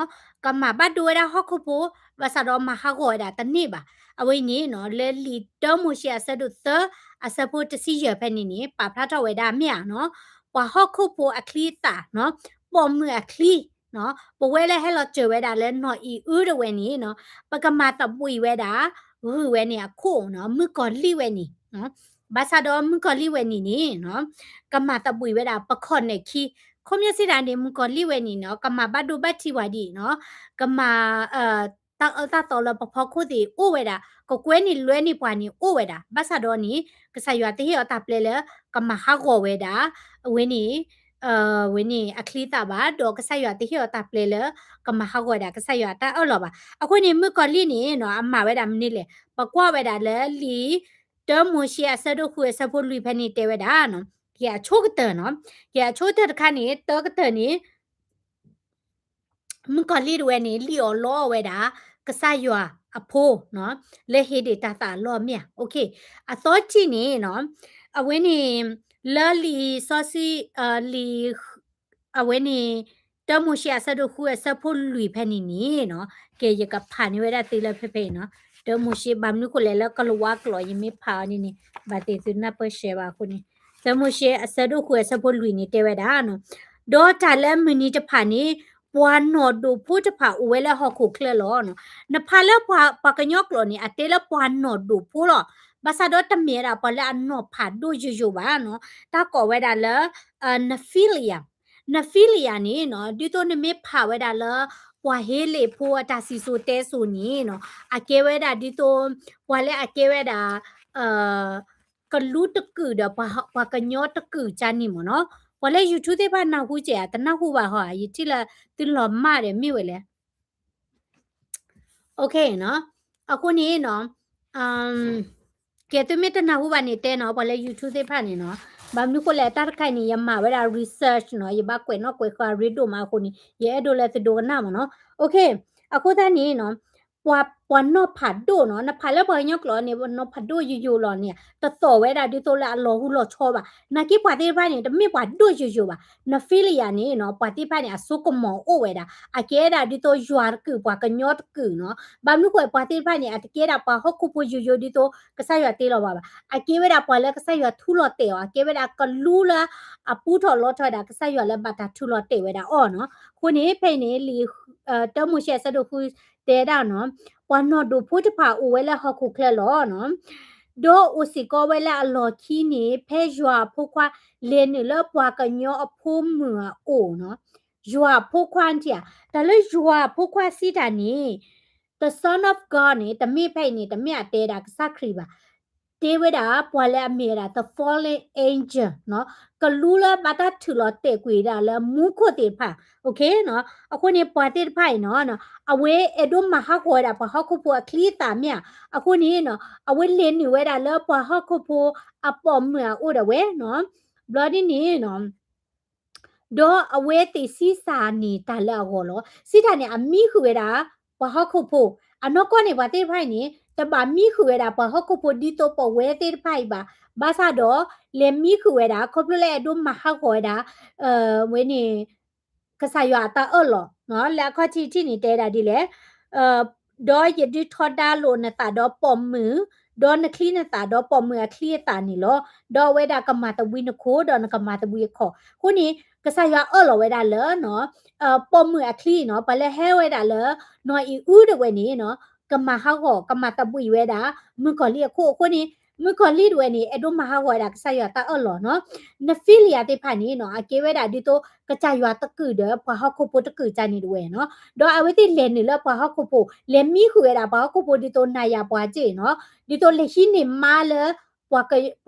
ကမၤဘၣ်ဒိဝဲဒၣ်ဟီၣ်ခိၣ်ဖိ, ဘၣ်ဆၣ်ဒီးမၤဟးဂီၤဝဲဒၣ်တန့ၢ်ဘၣ်. အဝဲအံၤန့ၣ်နီၤ လၢလံာ်တၢမိၤၡ့အဆၢဒိၣ်သၢ အဆၢဖိတဆံယဲၢ်ဖဲန့ၣ်န့ၣ် ပာ်ဖျါထီၣ်ဝဲဒၣ်မ့ၢ်ဧါနီၤ, ပှၤဟီၣ်ခိၣ်ဖိအချံအသၣ်နီၤ, ပိာ်မုၣ်အချံနီၤ, ပဝဲလၢဟဲလီၤစၢၤဝဲဒၣ်လၢနီၢ်အံၤအုတဝဲန့ၣ်နီၤ, ပကမၤသဘှံးဝဲဒၣ် ဂုၢ်ဝဲန့ၣ်အခိၣ်နီၤ, မုၣ်ကီၤလံၢ်ဝဲန့ၣ် ဘၣ်ဆၣ်ဒီးမုၣ်ကီၤလံၢ်ဝဲန့ၣ်န့ၣ်နီၤ ကမၤသဘှံးဝဲဒၣ်ပခီၣ်နၢၣ်ခံ, ခီပညီစံးတၢ်န့ၣ် မုၣ်ကီၤလံၢ်ဝဲန့ၣ်နီၤ ကမၤဘၣ်ဒိဘၣ်ထံးပှၤဒံးနီၤ, ကမၤ တၢ်အၢတၢ်သီလၢပဖီခိၣ်သ့ၣ်အိၣ်ဝဲဒၣ်, ကကွဲန့ၢ်လွဲန့ၢ်ပှၤန့ၣ်အိၣ်ဝဲဒၣ်, ဘၣ်ဆၣ်ဒီးန့ၣ် ကစၢ်ယွၤတဟ့ၣ်အီၤတၢ်ပျဲလၢ ကမၤဟးဂီၤဝဲဒၣ် အဝဲန့ၣ် ဝဲန့ၣ်အချံအသၣ်ဘၣ်, ဒီးကစၢ်ယွၤတဟ့ၣ်အီၤတၢ်ပျဲလၢ ကမၤဟးဂီၤဝဲဒၣ် ကစၢ်ယွၤတၢ်အၢၣ်လီၤဘၣ်. အဃိန့ၣ် မုၣ်ကီၤလံၢ်န့ၣ်နီၤ အမၤဝဲဒၣ်မနုၤလဲၣ်, ပကွၢ်ဝဲဒၣ်လၢလံာ် တၢမိၤၡ့အဆၢဒိၣ်ဃုအဆၢဖိလွံၢ်ဖဲန့ၣ်တဲဝဲဒၣ်နီၤ, က့ၤအဆိကတၢၢ်နီၤ, က့ၤအဆိကတၢၢ်တခါန့ၣ် တၢကတၢၢ်န့ၣ် မုၣ်ကီၤလံၢ်တဝဲန့ၣ် လံၣ်အီၤလီအီၤဝဲဒၣ် ကစၢ်ယွၤအဖိနီၤ, လၢဟ့ဒံးတၢ်သးအလီၢ်မ့ၢ်ဧါ. OK, အသီတထံၣ်န့ၣ်နီၤ, အဝဲန့ၣ် လၢလံာ်စီဆှံ လံာ် အဝဲန့ၣ် တၢမိၤၡ့အဆၢဒိၣ်ဃုအဆၢဖိလွံၢ်ဖဲန့ၣ်န့ၣ်နီၤ, ကဲ ယကဖးန့ၢ်ဝဲဒၣ်သုလၢဖဲဖဲအံၤနီၤ, တၢမိၤၡ့ ဘၣ်မနုၤဃိလဲၣ် လၢကလၤဝါကျိာ် ယမ့ၢ်ဖးအီၤန့ၣ်န့ၣ် ဘၣ်သ့ၣ်သုနၢ်ပၢၢ်ရှဲဘၣ်အဃိန့ၣ်, တၢမိၤၡ့အဆၢဒိၣ်ဃုအဆၢဖိလွံၢ်န့ၣ် တဲဝဲဒၣ်နီၤ, ဒီးတၢ်လၢမုၢ်နံၤတဖၣ်န့ၣ် ပှၤနီၢ်ဒိၣ်ဖိတဖၣ်အိၣ်ဝဲလၢဟီၣ်ခိၣ်ချၢလီၤနီၤ. နဖးလၢပှၤ ပှၤကညီကျိာ်န့ၣ် အတဲလၢပှၤနီၢ်ဒိၣ်ဖိလီၤ. ဘၣ်ဆၣ်ဒီးတမ့ၢ်ဝဲဒၣ်ပှၤလၢအနီၢ်ဖးဒိၣ်ယိာ်ယိာ်ဘၣ်နီၤ. တၢ်ကိးဝဲဒၣ်လၢ Nephilim, Nephilim န့ၣ်နီၤ, ဒ်သိးနမ့ၢ်ဖးဝဲဒၣ်လၢ ပှၤဟ့လ့ၣ်ဖိအတၢ်စံၣ်စိၤတဲစိၤန့ၣ်နီၤ, အကဲဝဲဒၣ်ဒ်သိး ပှၤလၢအကဲဝဲဒၣ် ကလူးတကုာ်ဒီး ပှၤကညီတကုာ်ကန့ၣ်မ့ၢ်နီၤ. ပှၤလၢ YouTube သ့ၣ်တဖၣ်နၢ်ဟူကဲဧါ, တနၢ်ဟူဘၣ်ဟီဧါ, ယထံၣ်လၢသုလီၤမၢ်ဒီးမ့ၢ်ဝဲလဲၣ်. OK နီၤ, အဃိန့ၣ်နီၤ, ကဲသုမ့ၢ်တနၢ်ဟူဘၣ်န့ၣ်တဲနီၤ, ပှၤလၢ YouTube သ့ၣ်တဖၣ်န့ၣ်နီၤ. ဘၣ်မနုၤဃိလဲၣ် တၢ်တခါအံၤန့ၣ် ယမၤဝဲဒၣ် research နီၤ, ယဘၣ်ကွဲးနီၣ်ကွဲးဃါရ့ဒိၣ်မးအဃိန့ၣ် ယအဲၣ်ဒိးလၢသုဒိကနၣ်မ့ၢ်နီၤ. OK, အဃိသတးန့ၣ်နီၤ ပှၤ ပှၤနီၢ်ဖးဒိၣ်နီၤ, နဖးလၢပှၤကညီကျိာ်န့ၣ် နီၢ်ဖးဒိၣ်ယိယိလီၤန့ၣ် တသိးဝဲဒၣ်ဒ်သိးလၢအလီၤဟူလီၤဆီဘၣ်. နာ်က့ပှၤသ့ၣ်တဖၣ်န့ၣ် တမ့ၢ်ပှၤဒိၣ်ယိယိဘၣ်. Nephilim န့ၣ်နီၤ ပှၤသ့ၣ်တဖၣ်န့ၣ် အစိကမီၤအိၣ်ဝဲဒၣ်, အကဲဒၣ်ဒ်သိးယွၤတကုာ် ပှၤကညီတကုာ်နီၤ. ဘၣ်မနုၤဃိ ပှၤသ့ၣ်တဖၣ်န့ၣ် အတကဲဒၣ်ပှၤဟီၣ်ခိၣ်ဖိယိယိဒ်သိး ကစၢ်ယွၤတ့လီၤဘၣ်ဘၣ်. အကဲဝဲဒၣ်ပှၤလၢကစၢ်ယွၤထူလီၤတဲာ်အီၤ, အကဲဝဲဒၣ်ကလူလၢအပူထီၣ်လီထီၣ်ဝဲဒၣ် ကစၢ်ယွၤလၢဘၣ်တၢ်ထူလီၤတဲာ်ဝဲဒၣ်အီၤနီၤ. အဃိန့ၣ် ဖဲအံၤန့ၣ် လံာ် တၢမိၤၡ့အဆၢဒိၣ်ဃုတဲဒၣ်နီၤ, ပှၤနီၢ်ဒိၣ်ဖိတဖၣ်အိၣ်ဝဲလၢဟီၣ်ခိၣ်ချၢလီၤနီၤ. ဒီးအိၣ်စ့ၢ်ကီးဝဲလၢအလီၢ်ခံန့ၣ် ဖဲယွၤအဖိခွါလဲၤနုာ်လၢပှၤကညီအဖိမုၣ်အအိၣ်နီၤ. ယွၤအဖိခွါထံၣ်ဧါ, တၢ်လၢယွၤအဖိခွါစံးတၢ်န့ၣ် the Son of God န့ၣ် တမ့ၢ်ဖဲအံၤန့ၣ် တမ့ၢ်အတဲဒၣ်ကစၢ်ခရံာ်ဘၣ်. တဲဝဲဒၣ်ပှၤလၢအမ့ၢ်ဝဲဒၣ် the fallen angel နီၤ, ကလူလၢဘၣ်တၢ်ထုးလီၤတဲာ်ကွံာ်ဒၣ်လၢမူခိၣ်သ့ၣ်တဖၣ်, okay နီၤ. အဃိန့ၣ် ပှၤသ့ၣ်တဖၣ်အံၤနီၤ အဝဲအဲၣ်ဒိးမၤဟးဂီၤဝဲဒၣ်ပှၤဟီၣ်ခိၣ်ဖိအချံအသၣ်မ့ၢ်ဧါ. အဃိန့ၣ်နီၤ အဝဲလဲၤနုာ်ဝဲဒၣ်လၢပှၤဟီၣ်ခိၣ်ဖိအပိာ်မုၣ်အအိၣ်ဒၣ်ဝဲနီၤ. ဘျီဒ်န့ၣ်နီၤ ဒီးအဝဲသ့ၣ်ဆံးစၢ်န့ၢ်တၢ်လၢအဂီၢ်လီၤ. စံးတၢ်န့ၣ် အမံဃုာ်ဝဲဒၣ် ပှၤဟီၣ်ခိၣ်ဖိ, အနီၢ်ကီၢ်န့ၣ် ပှၤသ့ၣ်တဖၣ်အံၤန့ၣ် တဘၣ်မံဃုာ်ဝဲဒၣ်ပှၤဟီၣ်ခိၣ်ဖိဒ်သိးပဝဲသ့ၣ်တဖၣ်အံၤဘၣ်. ဘၣ်ဆၣ်ဒီး လဲၤမံဃုာ်ဝဲဒၣ် ခီဖျိလၢအဲၣ်ဒိးမၤဟးဂီၤဝဲဒၣ် ဝဲန့ၣ် ကစၢ်ယွၤအတၢ်အၢၣ်လီၤနီၤ. လၢအခီၣ်ထံးထံးန့ၣ်တဲဒၣ်ဒ်လဲၣ်, ဒီးယဒုးထီဒါလိာ်နသးဒီးပိာ်မုၣ်, ဒီးနချံနသၣ်ဒီးပိာ်မုၣ်အချံအသၣ်န့ၣ်လီၤ. ဒီးအဝဲဒၣ်ကမၤသဘှံးနခိၣ်, ဒီးနကမၤသဘှံးအခီၣ်. အဃိန့ၣ် ကစၢ်ယွၤအၢၣ်လီၤဝဲဒၣ်လၢ ပိာ်မုၣ်အချံနီၤ, ပှၤလၢဟဲဝဲဒၣ်လၢ နီၢ်အံၤအူဒၣ်ဝဲန့ၣ်နီၤ, ကမၤဟးဂီၤ ကမၤသဘှံးဝဲဒၣ် မုၣ်ကီၤလံၢ်အခိၣ်. အဃိန့ၣ် မုၣ်ကီၤလံၢ်ဒၣ်ဝဲန့ၣ် အဲၣ်ဒိးမၤဟးဂီၤဝဲဒၣ်ကစၢ်ယွၤတၢ်အၢၣ်လီၤနီၤ. Nephilim သ့ၣ်တဖၣ်န့ၣ်နီၤ အကဲဝဲဒၣ်ဒ်သိး ကစၢ်ယွၤတကုာ်ဒီးပှၤဟီၣ်ခိၣ်ဖိတကုာ်တၢ်န့ၣ်ဒၣ်ဝဲနီၤ. ဒီးအဝဲသ့ၣ်လဲၤနုာ်လၢပှၤဟီၣ်ခိၣ်ဖိ, လဲၤမံဃုာ်ဝဲဒၣ်ပှၤဟီၣ်ခိၣ်ဖိဒ်သိးနၤယၤပှၤစ့ၢ်နီၤ, ဒ်သိးလဲၤဟံးန့ၢ်မါလၢ ပှ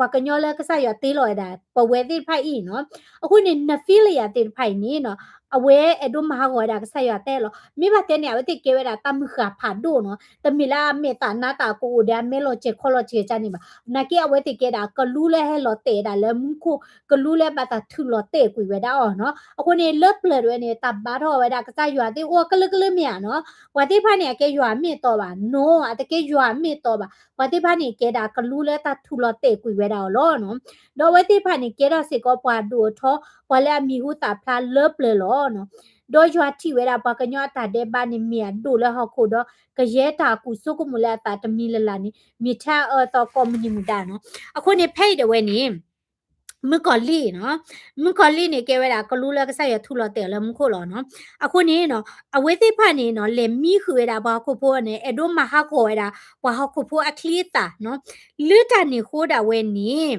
ၤကညီလၢကစၢ်ယွၤတ့လီၤဝဲဒၣ် ပဝဲသ့ၣ်တဖၣ်အံၤနီၤ. အဃိန့ၣ် Nephilim သ့ၣ်တဖၣ်အံၤန့ၣ်နီၤ အဝဲအဲၣ်ဒိးမၤဟးဂီၤဝဲဒၣ်ကစၢ်ယွၤတၢ်အၢၣ်လီၤ. မ့ၢ်ဘၣ်တဲန့ၣ် အဝဲသ့ၣ်ကဲဝဲဒၣ်တၢ်မုၢ်ဃၢ်ဖးဒိၣ်နီၤ. တမ့ၢ်လၢအမဲာ်သးနါသးကအိၣ်ဒီး အမဲာ်လီၤစဲၤခီလီၤစဲၤကန့ၣ်ဘၣ်. နာ်က့အဝဲသ့ၣ်ကဲဒၣ်ကလူလၢဟဲလီၤတဲာ်ဒၣ်လၢမူခိၣ်, ကလူလၢဘၣ်တၢ်ထုးလီၤတဲာ်ကွံာ်ဝဲဒၣ်အီၤနီၤ. အဃိန့ၣ် လၢပျၢၤဒၣ်ဝဲန့ၣ် တၢ်ဘါထီၣ်ဝဲဒၣ်ကစၢ်ယွၤသ့ၣ်အိၣ်ကလုာ်ကလုာ်မ့ၢ်ဧါနီၤ. ပှၤသ့ၣ်တဖၣ်န့ၣ် အကဲယွၤအမ့ၢ်အတီဘၣ်နီၤ, အတကဲယွၤအမ့ၢ်အတီဘၣ်. ပှၤသ့ၣ်တဖၣ်န့ၣ် ကဲဒၣ်ကလူလၢတၢ်ထုးလီၤတဲာ်ကွံာ်ဝဲဒၣ်အီၤလီၤနီၤ. ဒီးအဝဲသ့ၣ်တဖၣ်န့ၣ် ကဲထီၣ်စ့ၢ်ကီးပှၤဒိၣ်အထီ, ပှၤလၢအမံၤဟူသၣ်ဖျါလၢပျၢၤလီၤနီၤ. ဒီးယွၤထံၣ်ဝဲဒၣ်ပှၤကညီအတၢ်ဒဲးဘးန့ၣ် မ့ၢ်အဒိၣ်လၢဟီၣ်ခိၣ်ဒီး ကယဲၢ်တၢ်အကူၣ်ဆိကမိၣ်လၢအသးတမံၤလၢ်လၢ်န့ၣ် မ့ၢ်ထဲအအၢအသီကိးမုၢ်နံၤမုၢ်ဒါနီၤ. အဃိန့ၣ် ဖဲအံၤဒၣ်ဝဲန့ၣ် မုၣ်ကီၤလံၢ်နီၤ, မုၣ်ကီၤလံၢ်န့ၣ် ကဲဝဲဒၣ်ကလူလၢကစၢ်ယွၤထူလီၤတဲာ်အီၤလၢမူခိၣ်လီၤနီၤ. အဃိန့ၣ်နီၤ အဝဲသ့ၣ်တဖၣ်န့ၣ်နီၤ လဲၤမံဃုာ်ဝဲဒၣ်ပှၤဟီၣ်ခိၣ်ဖိန့ၣ် အဲၣ်ဒိးမၤဟးဂီၤဝဲဒၣ် ပှၤဟီၣ်ခိၣ်ဖိအချံအသၣ်နီၤ. လၢတၢ်န့ၣ်ဃိဒၣ်ဝဲန့ၣ်,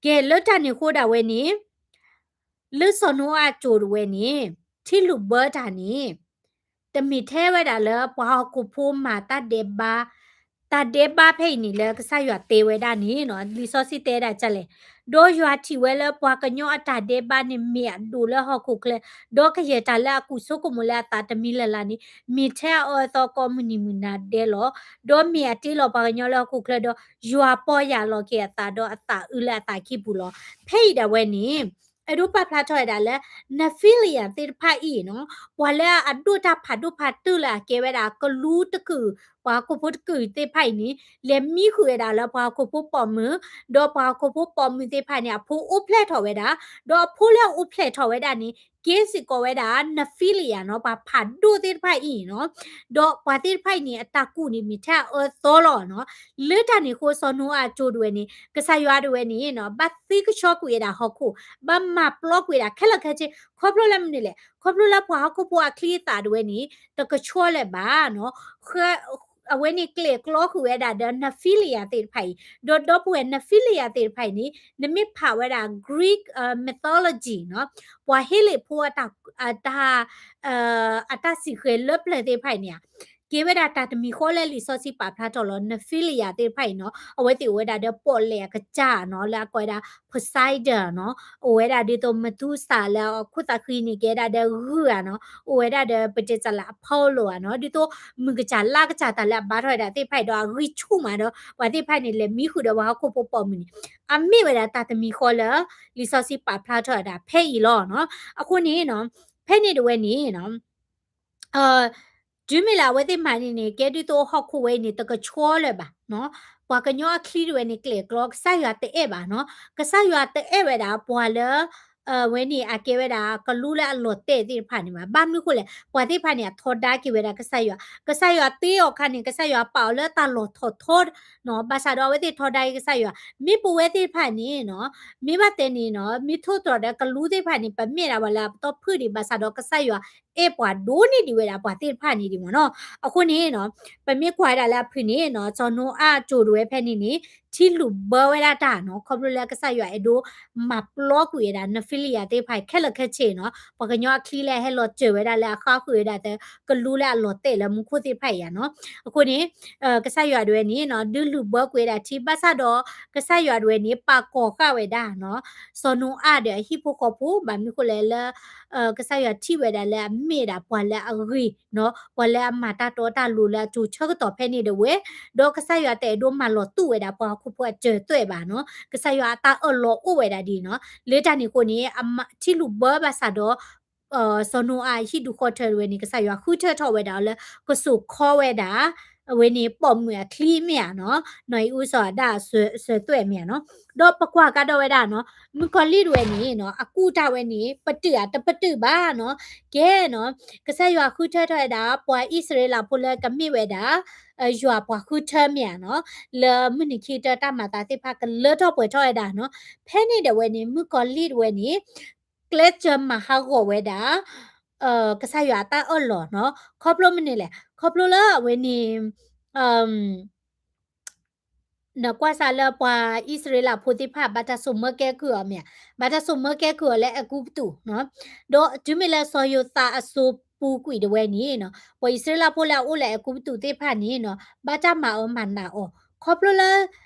ကဲ လၢတၢ်န့ၣ်ဃိဒၣ်ဝဲန့ၣ် လၢစီၤနိအၤအစိၤဒၣ်ဝဲန့ၣ် ထံလုၣ်ဘၢတၢ်န့ၣ် တမ့ၢ်ထဲဝဲဒၣ်လၢပှၤဟီၣ်ခိၣ်ဖိမၤတၢ်ဒဲးဘး, တၢ်ဒဲးဘးဖဲအံၤန့ၣ်လၢကစၢ်ယွၤတဲဝဲဒၣ်န့ၣ်နီၤ, လံာ်စီဆှံတဲဒၣ်ဒ်လဲၣ်, ဒီးယွၤထံၣ်ဝဲလၢပှၤကညီအတၢ်ဒဲးဘးန့ၣ်မ့ၢ်အဒိၣ်လၢဟီၣ်ခိၣ်ချၢ, ဒီးကယဲၢ်တၢ်လၢအကူၣ်ဆိကမိၣ်လၢအသးတမံၤလၢ်လၢ်န့ၣ် မ့ၢ်ထဲအအၢအသီကိးမုၢ်နံၤမုၢ်နၤဒဲးလီၤ. ဒီးမ့ၢ်အတ့လီၤပှၤကညီလၢဟီၣ်ခိၣ်ချၢဒီး ယွၤပီၢ်ယၢ်လီၤက့ၤအသးဒီးအသးအုးလၢအသးခံပူၤလီၤ. ဖဲအံၤဒၣ်ဝဲန့ၣ် အဲၣ်ဒိးပာ်ဖျါထီၣ်ဝဲဒၣ်လၢ Nephilim သ့ၣ်တဖၣ်အံၤနီၤ, ပှၤလၢအဒိၣ်တၢ်ဖးဒိၣ်ဖးတုၤလၢအကဲဝဲဒၣ်ကလူတကုာ်, ပှၤဟီၣ်ခိၣ်ဖိတကုာ်သ့ၣ်တဖၣ်အံၤန့ၣ် လဲၤမံဃုာ်ဝဲဒၣ်လၢပှၤဟီၣ်ခိၣ်ဖိပိာ်မုၣ်, ဒီးပှၤဟီၣ်ခိၣ်ဖိပိာ်မုၣ်သ့ၣ်တဖၣ်န့ၣ် အဖိအိၣ်ဖျဲၣ်ထီၣ်ဝဲဒၣ်, ဒီးအဖိလၢအအိၣ်ဖျဲၣ်ထီၣ်ဝဲဒၣ်န့ၣ် ကဲစ့ၢ်ကီးဝဲဒၣ် Nephilim နီၤ, ပှၤဖးဒိၣ်သ့ၣ်တဖၣ်အံၤနီၤ. ဒီးပှၤသ့ၣ်တဖၣ်အံၤန့ၣ် အတၢ်ကူၣ်န့ၣ်မ့ၢ်ထဲအအၢအသီလီၤနီၤ. လၢတၢ်န့ၣ်အဃိ စီၤနိအၤအစိၤဒၣ်ဝဲန့ၣ် ကစၢ်ယွၤဒၣ်ဝဲန့ၣ်နီၤ ဘၣ်သံကဆှီကွံာ်ဝဲဒၣ်ဟီၣ်ခိၣ်, ဘၣ်မၤပျီကွံာ်ဝဲဒၣ်ခဲလၢာ်ခဲဆ့, ခီဖျိလၢမနုၤလဲၣ်, ခီဖျိလၢပှၤဟီၣ်ခိၣ်ဖိအချံအသၣ်ဒၣ်ဝဲန့ၣ် တကဆှီလၢၤဘၣ်နီၤ. အဝဲန့ၣ်ကျဲၣ်ကျီဃုာ်ဝဲဒၣ်ဒီး Nephilim သ့ၣ်တဖၣ်အံၤ, ဒီးဒီပုၢ်ဝဲၢ် Nephilim သ့ၣ်တဖၣ်အံၤန့ၣ် နမ့ၢ်ဖးဝဲဒၣ် Greek mythology နီၤ, ပှၤဟ့လ့ၣ်ဖိအတၢ် အတၢ် အတၢ်စံၣ်ဃဲၤလၢပျၢၤသ့ၣ်တဖၣ်အံၤန့ၣ် ကဲဝဲဒၣ်တၢ်တမံၤဃီလၢလံာ်စီဆှံပာ်ဖျါထီၣ်လီၤ. Nephilim သ့ၣ်တဖၣ်အံၤနီၤ အဝဲသ့ၣ်အိၣ်ဝဲဒၣ်ဒီးပီၣ်လဲၣ်အကစၢ်နီၤ လၢအကိးဝဲဒၣ် Poseidon နီၤ, အိၣ်ဝဲဒၣ်ဒ်သိး Medusa လၢအခိၣ်သးဃံန့ၣ် ကဲဒၣ်ဒီးဂုၢ်ဧါနီၤ, အိၣ်ဝဲဒၣ်ဒီး ပတဲစးလၢ Apollo ဧါနီၤ, ဒ်သိးမုၢ်ကစၢ်လါကစၢ်တၢ်လၢအဘါထီၣ်ဝဲဒၣ်သ့ၣ်တဖၣ်အံၤဒီးအဂံၢ်ဆူၣ်မးဒီး ပှၤသ့ၣ်တဖၣ်န့ၣ် လဲၤမံဃုာ်ဒီးပှၤဟီၣ်ခိၣ်ဖိပိာ်မုၣ်န့ၣ် အမ့ၢ်ဝဲဒၣ်တၢ်တမံၤဃီလၢ လံာ်စီဆှံပာ်ဖျါထီၣ်ဝဲဒၣ်ဖဲအံၤလီၤနီၤ. အဃိန့ၣ်နီၤ ဖဲန့ၣ်ဒၣ်ဝဲန့ၣ်နီၤ တုၤမ့ၢ်လၢအဝဲသ့ၣ်မၤန့ၣ်န့ၣ် ကဲဒ်သိးဟီၣ်ခိၣ်ဝဲအံၤန့ၣ် တကဆှီလၢၤဘၣ်နီၤ. ပှၤကညီအချံတဝဲန့ၣ် ကျဲၤကျီ ကစၢ်ယွၤတအဲၣ်ဘၣ်နီၤ. ကစၢ်ယွၤတအဲၣ်ဝဲဒၣ်ပှၤလၢ အဝဲန့ၣ် အကဲဝဲဒၣ်ကလူးလၢအလီၤတဲာ်သ့ၣ်တဖၣ်န့ၣ်ဘၣ်. ဘၣ်မနုၤဃိလဲၣ်, ပှၤသ့ၣ်တဖၣ်န့ၣ် အထီဒါက့ၤဝဲဒၣ်ကစၢ်ယွၤ, ကစၢ်ယွၤတ့အီၤအခါန့ၣ် ကစၢ်ယွၤပာ်အီၤလၢတၢ်လီၢ်ထီၣ်ထီနီၤ. ဘၣ်ဆၣ်ဒီးအဝဲသ့ၣ်ထီဒါက့ၤကစၢ်ယွၤ, မ့ၢ်ပဝဲသ့ၣ်တဖၣ်န့ၣ်နီၤ, မ့ၢ်ဘၣ်တဲန့ၣ်နီၤ, မ့ၢ်ထိၣ်သတြီၤဒီးကလူးသ့ၣ်တဖၣ်န့ၣ် ပမ့ၢ်ဒၣ်ပှၤလၢအပတီၢ်ဖုၣ်ဒံး ဘၣ်ဆၣ်ဒီးကစၢ်ယွၤ အဲၣ်ပှၤဒိၣ်န့ၢ်ဒံးဝဲဒၣ်ပှၤသ့ၣ်တဖၣ်န့ၣ်ဒံးမ့ၢ်နီၤ. အဃိန့ၣ်နီၤ, ပမ့ၢ်ကွၢ်ဝဲဒၣ်လၢအဖုၣ်န့ၣ်နီၤ, စီၤနိအၤအစိၤတဝဲဖဲန့ၣ်န့ၣ် ထံလုာ်ဘၢဝဲဒၣ်တၢ်နီၤ, ခီဖျိလၢကစၢ်ယွၤအဲၣ်ဒိးမၤပျီကွံာ်ဝဲဒၣ် နဖံလံယၤသ့ၣ်တဖၣ်အံၤ ခဲလၢာ်ခဲဆ့နီၤ, ပှၤကညီအချံလၢအဟဲလီၤစၢၤဝဲဒၣ်လၢအဃါဃုာ်ဝဲဒၣ်သၢ ကလူးလၢအလီၤတဲာ်လၢမူခိၣ်သ့ၣ်တဖၣ်အံၤဧါနီၤ. အဃိန့ၣ် ကစၢ်ယွၤတဝဲန့ၣ်နီၤ, ဒုးလုာ်ဘၢကွံာ်ဝဲဒၣ်ထံ ဘၣ်ဆၣ်ဒီး ကစၢ်ယွၤတဝဲန့ၣ် ပာ်ကီၤဃာ်ဝဲဒၣ်နီၤ, စီၤနိအၤဒီးအဟံၣ်ဖိဃီဖိ, ဘၣ်မနုၤဃိလဲၣ်လၢ ကစၢ်ယွၤထံၣ်ဝဲဒၣ်လၢအမ့ၢ်ဒၣ်ပှၤလၢအဂ့ၤနီၤ, ပှၤလၢအမၤတၢ်တီတၢ်လိၤလၢအစိၤဆၢကတီၢ်ဖဲန့ၣ်တဝဲ, ဒီးကစၢ်ယွၤတအဲၣ်ဒိးမၤလီၤတူာ်ဝဲဒၣ်ပှၤဟီၣ်ခိၣ်ဖိအစၢၤသွဲၣ်ဘၣ်နီၤ, ကစၢ်ယွၤအတၢ်အၢၣ်လီၤအိၣ်ဝဲဒၣ်ဒ်နီၤ. လၢတၢ်န့ၣ်အဃိန့ၣ် အမၤထံလုာ်ဘၢဘၣ်ဆၣ်ဒီး စီၤနိအၤအဟံၣ်ဒူၣ်ဃီထၢတဝဲန့ၣ် ကစၢ်ယွၤဃုထၢထီၣ်ဝဲဒၣ်အီၤလၢ ကစိာ်ခီဝဲဒၣ် အဝဲန့ၣ်ပိာ်မုၣ်အချံမ့ၢ်ဧါနီၤ, နီၢ်အံၣ်အူစီၤအၤဒၣ်အစၢၤသွဲၣ်မ့ၢ်ဧါနီၤ. ဒီးပကွၢ်ကဒီးဝဲဒၣ်နီၤ, မုၣ်ကီၤလံၢ်တဝဲန့ၣ်နီၤ, အကူၣ်တၢ်ဝဲန့ၣ် ပတုာ်ဧါတပတုာ်ဘၣ်နီၤ. ကဲနီၤ, ကစၢ်ယွၤဃုထၢထီၣ်ဝဲဒၣ် ပှၤအံၣ်စရ့လးဖိလၢကမ့ၢ်ဝဲဒၣ် ယွၤပှၤဃုထၢမ့ၢ်ဧါနီၤ, လၢမုၢ်နံၤခံကတၢၢ်တၢ်မၤသးသ့ၣ်တဖၣ်ကလၢထီၣ်ပှဲၤထီၣ်ဝဲဒၣ်နီၤ. ဖဲန့ၣ်ဒီးဝဲန့ၣ် မုၣ်ကီၤလံၢ်တဝဲန့ၣ် ကျဲးစၢးမၤဟးဂီၤဝဲဒၣ် ကစၢ်ယွၤအတၢ်အၢၣ်လီၤနီၤ. ခီဖျိမနုၤလဲၣ်, ခီဖျိလၢအဝဲန့ၣ် နကွၢ်စးလၢပှၤအံၣ်စရ့လးဖိသ့ၣ်တဖၣ် ဘၣ်တၢ်စိာ်မၢကဲကုၢ်အီၤမ့ၢ်ဧါ, ဘၣ်တၢ်စိာ်မၢကဲကုၢ်အီၤလၢအဲၤကူပတူးနီၤ. ဒီးတုၤမ့ၢ်လၢစီၤယိၤသးအစိၤပူၤကွံာ်တဝဲန့ၣ်နီၤ, ပှၤအံၣ်စရ့လးဖိလၢအအိၣ်လၢအဲၤကူပတူးသ့ၣ်တဖၣ်န့ၣ်နီၤ, ဘၣ်တၢ်မၤအၢမၤနးအီၤ, ခီဖျိလၢ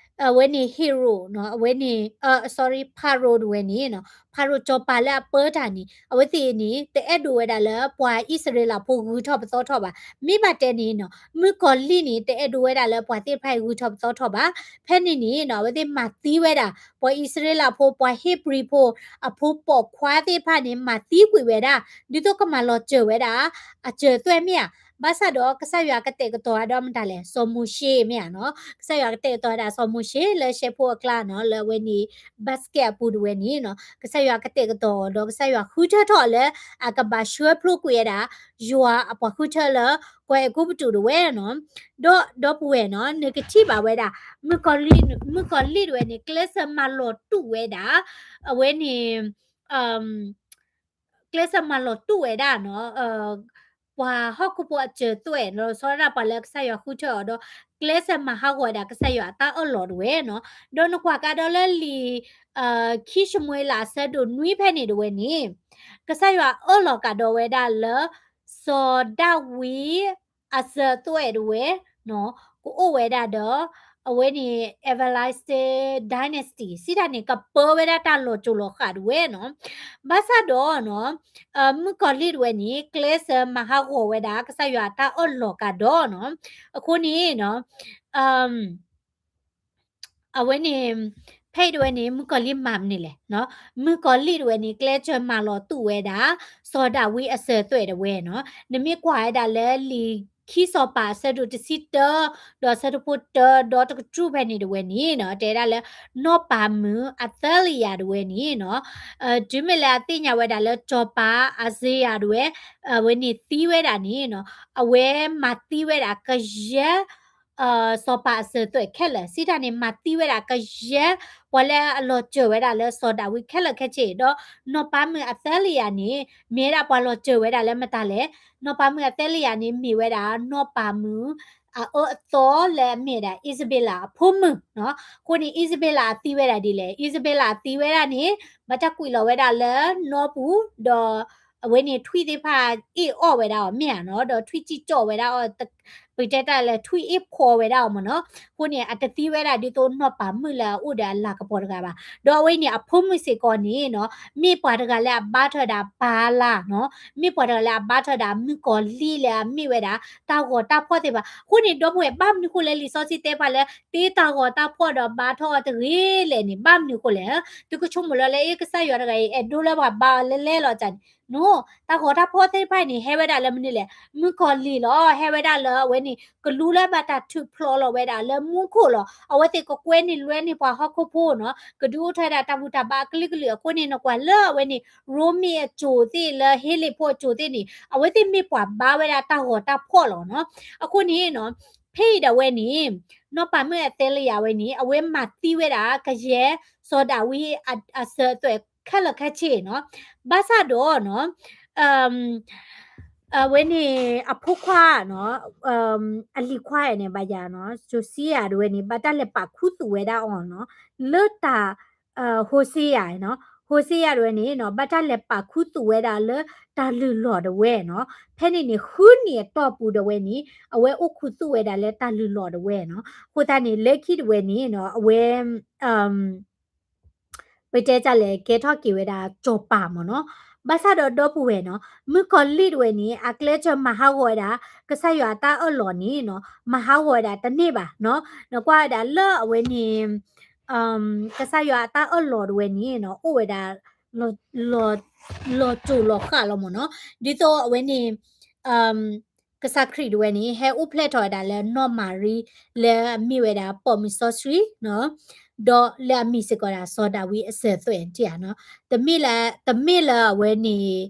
အဝဲန့ၣ် Herod နီၤ, အဝဲန့ၣ် sorry, Pharaoh တဝဲန့ၣ်နီၤ, Pharaoh စီၤပၤလၢအပၢတၢ်န့ၣ် အဝဲသ့ၣ်န့ၣ် တအဲၣ်ဒိးဝဲဒၣ်လၢပှၤအံၣ်စရ့လးဖိဂုၤထီၣ်ပသီထီၣ်ဘၣ်. မ့ၢ်ဘၣ်တဲန့ၣ်နီၤ, မုၣ်ကီၤလံၢ်န့ၣ် တအဲၣ်ဒိးဝဲဒၣ်လၢပှၤသ့ၣ်တဖၣ်အံၤဂုၤထီၣ်ပသီထီၣ်ဘၣ်. ဖဲန့ၣ်န့ၣ်နီၤ, အဝဲသ့ၣ်မၤသံဝဲဒၣ် ပှၤအံၣ်စရ့လးဖိ ပှၤဧ့ၤဘြံၤဖိ အဖိပိာ်ခွါသ့ၣ်တဖၣ်န့ၣ် မၤသံကွံာ်ဝဲဒၣ် ဒ်သိးကမၤလီၤစၢၤဝဲဒၣ် အစၢၤသွဲၣ်မ့ၢ်ဧါ. ဘၣ်ဆၣ်ဒီးကစၢ်ယွၤကတဲာ်ကတီၤဝဲဒၣ်မတၤလဲၣ်, စီၤမိၤၡ့မ့ၢ်ဧါနီၤ. ကစၢ်ယွၤကတဲာ်ကတီၤဝဲဒၣ်စီၤမိၤၡ့လၢရှဲဖိအကျါနီၤ, လၢအဝဲန့ၣ် basket အပူၤတဝဲန့ၣ်နီၤ, ကစၢ်ယွၤကတဲာ်ကတီၤဒီး ကစၢ်ယွၤဃုထၢထီၣ်လၢ အကဘၣ်ဆှၢဖျိကွံာ်ဝဲဒၣ် ယွၤအပှၤဃုထၢလၢ ကီၢ်အဲၤကူပတူးတဝဲနီၤ. ဒီးဒီပုၢ်ဝဲၢ်နီၤ, နကထံၣ်ဘၣ်ဝဲဒၣ် မုၣ်ကီၤလံၢ်တဝဲန့ၣ် ကျဲးစၢးမၤလီၤတူာ်ဝဲဒၣ် အဝဲန့ၣ် ကျဲးစၢးမၤလီၤတူာ်ဝဲဒၣ်နီၤ, ပှၤဟီၣ်ခိၣ်ဖိအစၢၤသွဲၣ်နီၤ, လီၤဆီဒၣ်တၢ်ပှၤလၢကစၢ်ယွၤဃုထၢအီၤဒီး ကျဲးစၢးမၤဟးဂီၤဝဲဒၣ်ကစၢ်ယွၤအတၢ်အၢၣ်လီၤတဝဲနီၤ. ဒီးနကွၢ်ကဒီးလၢလံာ် ခံၡမူၤအ့လးအဆၢဒိၣ်နွံဖဲန့ၣ်တဝဲန့ၣ်, ကစၢ်ယွၤအၢၣ်လီၤကဒီးဝဲဒၣ်လၢ စီၤဒၤဝံးအစၢၤသွဲၣ်တဝဲနီၤ, ကအိၣ်ဝဲဒၣ်ဒီး အဝဲန့ၣ် everlasting dynasty စံးတၢ်န့ၣ် ကပၢဝဲဒၣ်တၢ်လီၤစိၤလီၤဃာ်တဝဲနီၤ. ဘၣ်ဆၣ်ဒီးနီၤ, မုၣ်ကီၤလံၢ်တဝဲန့ၣ် ကျဲးစၢးမၤဟးဂီၤဝဲဒၣ် ကစၢ်ယွၤအတၢ်အၢၣ်လီၤကဒီးနီၤ. အဃိန့ၣ်နီၤ, အဝဲန့ၣ် ဖဲအံၤတဝဲန့ၣ် မုၣ်ကီၤလံၢ်မၤမနုၤလဲၣ်နီၤ. မုၣ်ကီၤလံၢ်တဝဲန့ၣ် ကျဲးစၢးမၤလီၤတူာ်ဝဲဒၣ် စီၤဒၤဝံးအစၢၤသွဲၣ်တဝဲနီၤ. နမ့ၢ်ကွၢ်ဝဲဒၣ်လၢလံာ်ခံစီၤပၤအဆၢဒိၣ်တဆံတၢ ဒီးအဆၢဖိတၢ ဒီးတကတြူၢ်ဖဲန့ၣ်တဝဲန့ၣ်နီၤ, တဲဒၣ်လၢ နီၢ်ပၤမုၣ်အသဲလံယၤတဝဲန့ၣ်နီၤ, တုၤမ့ၢ်လၢအသ့ၣ်ညါဝဲဒၣ်လၢစီၤပၤအစ့ယၤတဝဲ အဝဲန့ၣ်သံဝဲဒၣ်န့ၣ်နီၤ, အဝဲမၤသံဝဲဒၣ်ကယဲၢ် စီၤပၤအစၢၤသွဲၣ်ခဲလၢာ်, စံးတၢ်န့ၣ် မၤသံဝဲဒၣ်ကယဲၢ် ပှၤလၢအလီၤစၢၤဝဲဒၣ်လၢစီၤဒၤဝံးခဲလၢာ်ခဲဆ့, ဒီးနီၢ်ပၤမုၣ်အသဲလံယၤန့ၣ် မ့ၢ်ဝဲဒၣ်ပှၤလီၤစၢၤဝဲဒၣ်လၢမတၤလဲၣ်. နီၢ်ပၤမုၣ်အသဲလံယၤန့ၣ် မ့ၢ်ဝဲဒၣ်နီၢ်ပၤမုၣ် အအၢအသီလၢအမ့ၢ်ဒၣ်အံၣ်စဘ့လးအဖိမုၣ်နီၤ. အဃိန့ၣ် အံၣ်စဘ့လးအသံဝဲဒၣ်ဒ်လဲၣ်, အံၣ်စဘ့လးအသံဝဲဒၣ်န့ၣ် ဘၣ်တၢ်ကွံာ်လီၤဝဲဒၣ်လၢနီၢ်ပူၤ ဒီး အဝဲန့ၣ်ထွံၣ်သ့ၣ်တဖၣ်အ့ၣ်အီၣ်ဝဲဒၣ်အီၤမ့ၢ်ဧါနီၤ, ဒီးထွံၣ်စံၣ်ကၠီၣ်ဝဲဒၣ်အီၤ ပတဲတၢ်လၢထွံၣ်အ့ၣ်ဖီဝဲဒၣ်အီၤမ့ၢ်နီၤ. အဃိန့ၣ် အတသံဝဲဒၣ်ဒ်သိးနီၢ်ပၤမုၣ်လၢအအိၣ်ဒီးအလၤကပီၤတဂၤဘၣ်. ဒီးအဝဲန့ၣ်အဖိမုၣ်စ့ၢ်ကီးန့ၣ်နီၤ မ့ၢ်ပှၤတဂၤလၢအဘါထီၣ်ဝဲဒၣ်ပၢ်လၢ်နီၤ, မ့ၢ်ပှၤတဂၤလၢအဘါထီၣ်ဝဲဒၣ်မုၣ်ကီၤလံၢ်လၢအမ့ၢ်ဝဲဒၣ် တၢ်ဂီၤတၢ်ဖှီၣ်သ့ၣ်တဖၣ်. အဃိန့ၣ် ဒီပုၢ်ဝဲၢ် ဘၣ်မနုၤဃိလဲၣ် လံာ်စီဆှံတဲပှၤလၢ တ့တၢ်ဂီၤတၢ်ဖှီၣ်ဒီးဘါထီၣ်အီၤတဂ့ၤလဲၣ်န့ၣ် ဘၣ်မနုၤဃိလဲၣ်. သုကဆိကမိၣ်လၢ လၢအ့ၣ် ကစၢ်ယွၤတဂၤအံၤ အဲၣ်ဒိးလၢပှၤဘါအီၤလဲလဲလီၤ. ကန့ၣ် တၢ်ဂီၤတၢ်ဖှီၣ်သ့ၣ်တဖၣ်န့ၣ် ဟဲဝဲဒၣ်လၢမနုၤလဲၣ်, မုၣ်ကီၤလံၢ်လီၤ. ဟဲဝဲဒၣ်လၢအဝဲန့ၣ် ကလူလၢဘၣ်တၢ်ထုးဖျိးလီၤဝဲဒၣ်လၢမူခိၣ်လီၤ. အဝဲသ့ၣ်ကကွဲန့ၢ်လွဲန့ၢ်ပှၤဟီၣ်ခိၣ်ဖိနီၤ, ကဒုးအိၣ်ထီၣ်ဝဲဒၣ်တၢ်ဘူၣ်တၢ်ဘါအကလုာ်ကလုာ်. အဃိန့ၣ် နကွၢ်လၢအဝဲန့ၣ် ရိမ့ၤအစိၤသ့ၣ်လၢဟ့လ့ၣ်ဖိအစိၤသ့ၣ်န့ၣ် အဝဲသ့ၣ်မ့ၢ်ပှၤဘါဝဲဒၣ်တၢ်ဂီၤတၢ်ဖှီၣ်လီၤနီၤ. အဃိန့ၣ်နီၤ ဖဲအံၤဒၣ်ဝဲန့ၣ် နီၢ်ပၤမုၣ်အသဲလယၤဝဲန့ၣ် အဝဲမၤသံဝဲဒၣ် ကယဲၢ်စီၤဒၤဝံးအစၢၤအသွဲၣ်ခဲလၢာ်ခဲဆ့နီၤ. ဘၣ်ဆၣ်ဒီးနီၤ အဝဲန့ၣ် အဖိခွါနီၤ အလံၤခွါန့ၣ် ဘၣ်ယၤနီၤ ယိၤၡံယၤဒၣ်ဝဲန့ၣ် ဘၣ်တၢ်လဲၤပာ်ခူသူၣ်ဝဲဒၣ်အီၤနီၤ လၢတၢ် ဟိၤၡ့ယၤနီၤ, ဟိၤၡ့ယၤဒၣ်ဝဲန့ၣ်နီၤ ဘၣ်တၢ်လဲၤပာ်ခူသူၣ်ဝဲဒၣ်လၢတၢ်လုၢ်လီၢ်ဒၣ်ဝဲနီၤ. ဖဲန့ၣ်န့ၣ် ဃုနံၣ်အတီၢ်ပူၤဒၣ်ဝဲန့ၣ် အဝဲအိၣ်ခူသူၣ်ဝဲဒၣ်လၢတၢ်လုၢ်လီၢ်ဒၣ်ဝဲနီၤ. အဃိသတးန့ၣ် လၢခံဒၣ်ဝဲန့ၣ်နီၤ အဝဲ ပတဲတၢ်လဲၣ် ကဲထီၣ်က့ၤဝဲဒၣ်စီၤပၤမ့ၢ်နီၤ. ဘၣ်ဆၣ်ဒီးဒီပုၢ်ဝဲၢ်နီၤ မုၣ်ကီၤလံၢ်ဒၣ်ဝဲန့ၣ် အကျဲးစၢးမၤဟးဂီၤဝဲဒၣ် ကစၢ်ယွၤအတၢ်အၢၣ်လီၤန့ၣ်နီၤ မၤဟးဂီၤဝဲဒၣ်တန့ၢ်ဘၣ်နီၤ. နကွၢ်ဝဲဒၣ်လၢအဝဲန့ၣ် ကစၢ်ယွၤအတၢ်အၢၣ်လီၤဒၣ်ဝဲန့ၣ်နီၤ အိၣ်ဝဲဒၣ် လီၤစိၤလီၤဃာ်လီၤမ့ၢ်နီၤ. ဒ်သိးအဝဲန့ၣ် ကစၢ်ခရံာ်ဒၣ်ဝဲန့ၣ် ဟဲအိၣ်ဖျဲၣ်ထီၣ်ဝဲဒၣ်လၢနီၢ်မၤရံ လၢအမ့ၢ်ဝဲဒၣ်ပိာ်မုၣ်စီဆှံနီၤ ဒီးလၢအမံၤစ့ၢ်ကီးဒၣ် စီၤဒၤဝံးအစၢၤသွဲၣ်တံၢ်ဧါနီၤ. တမ့ၢ်လၢ တမ့ၢ်လၢအဝဲန့ၣ်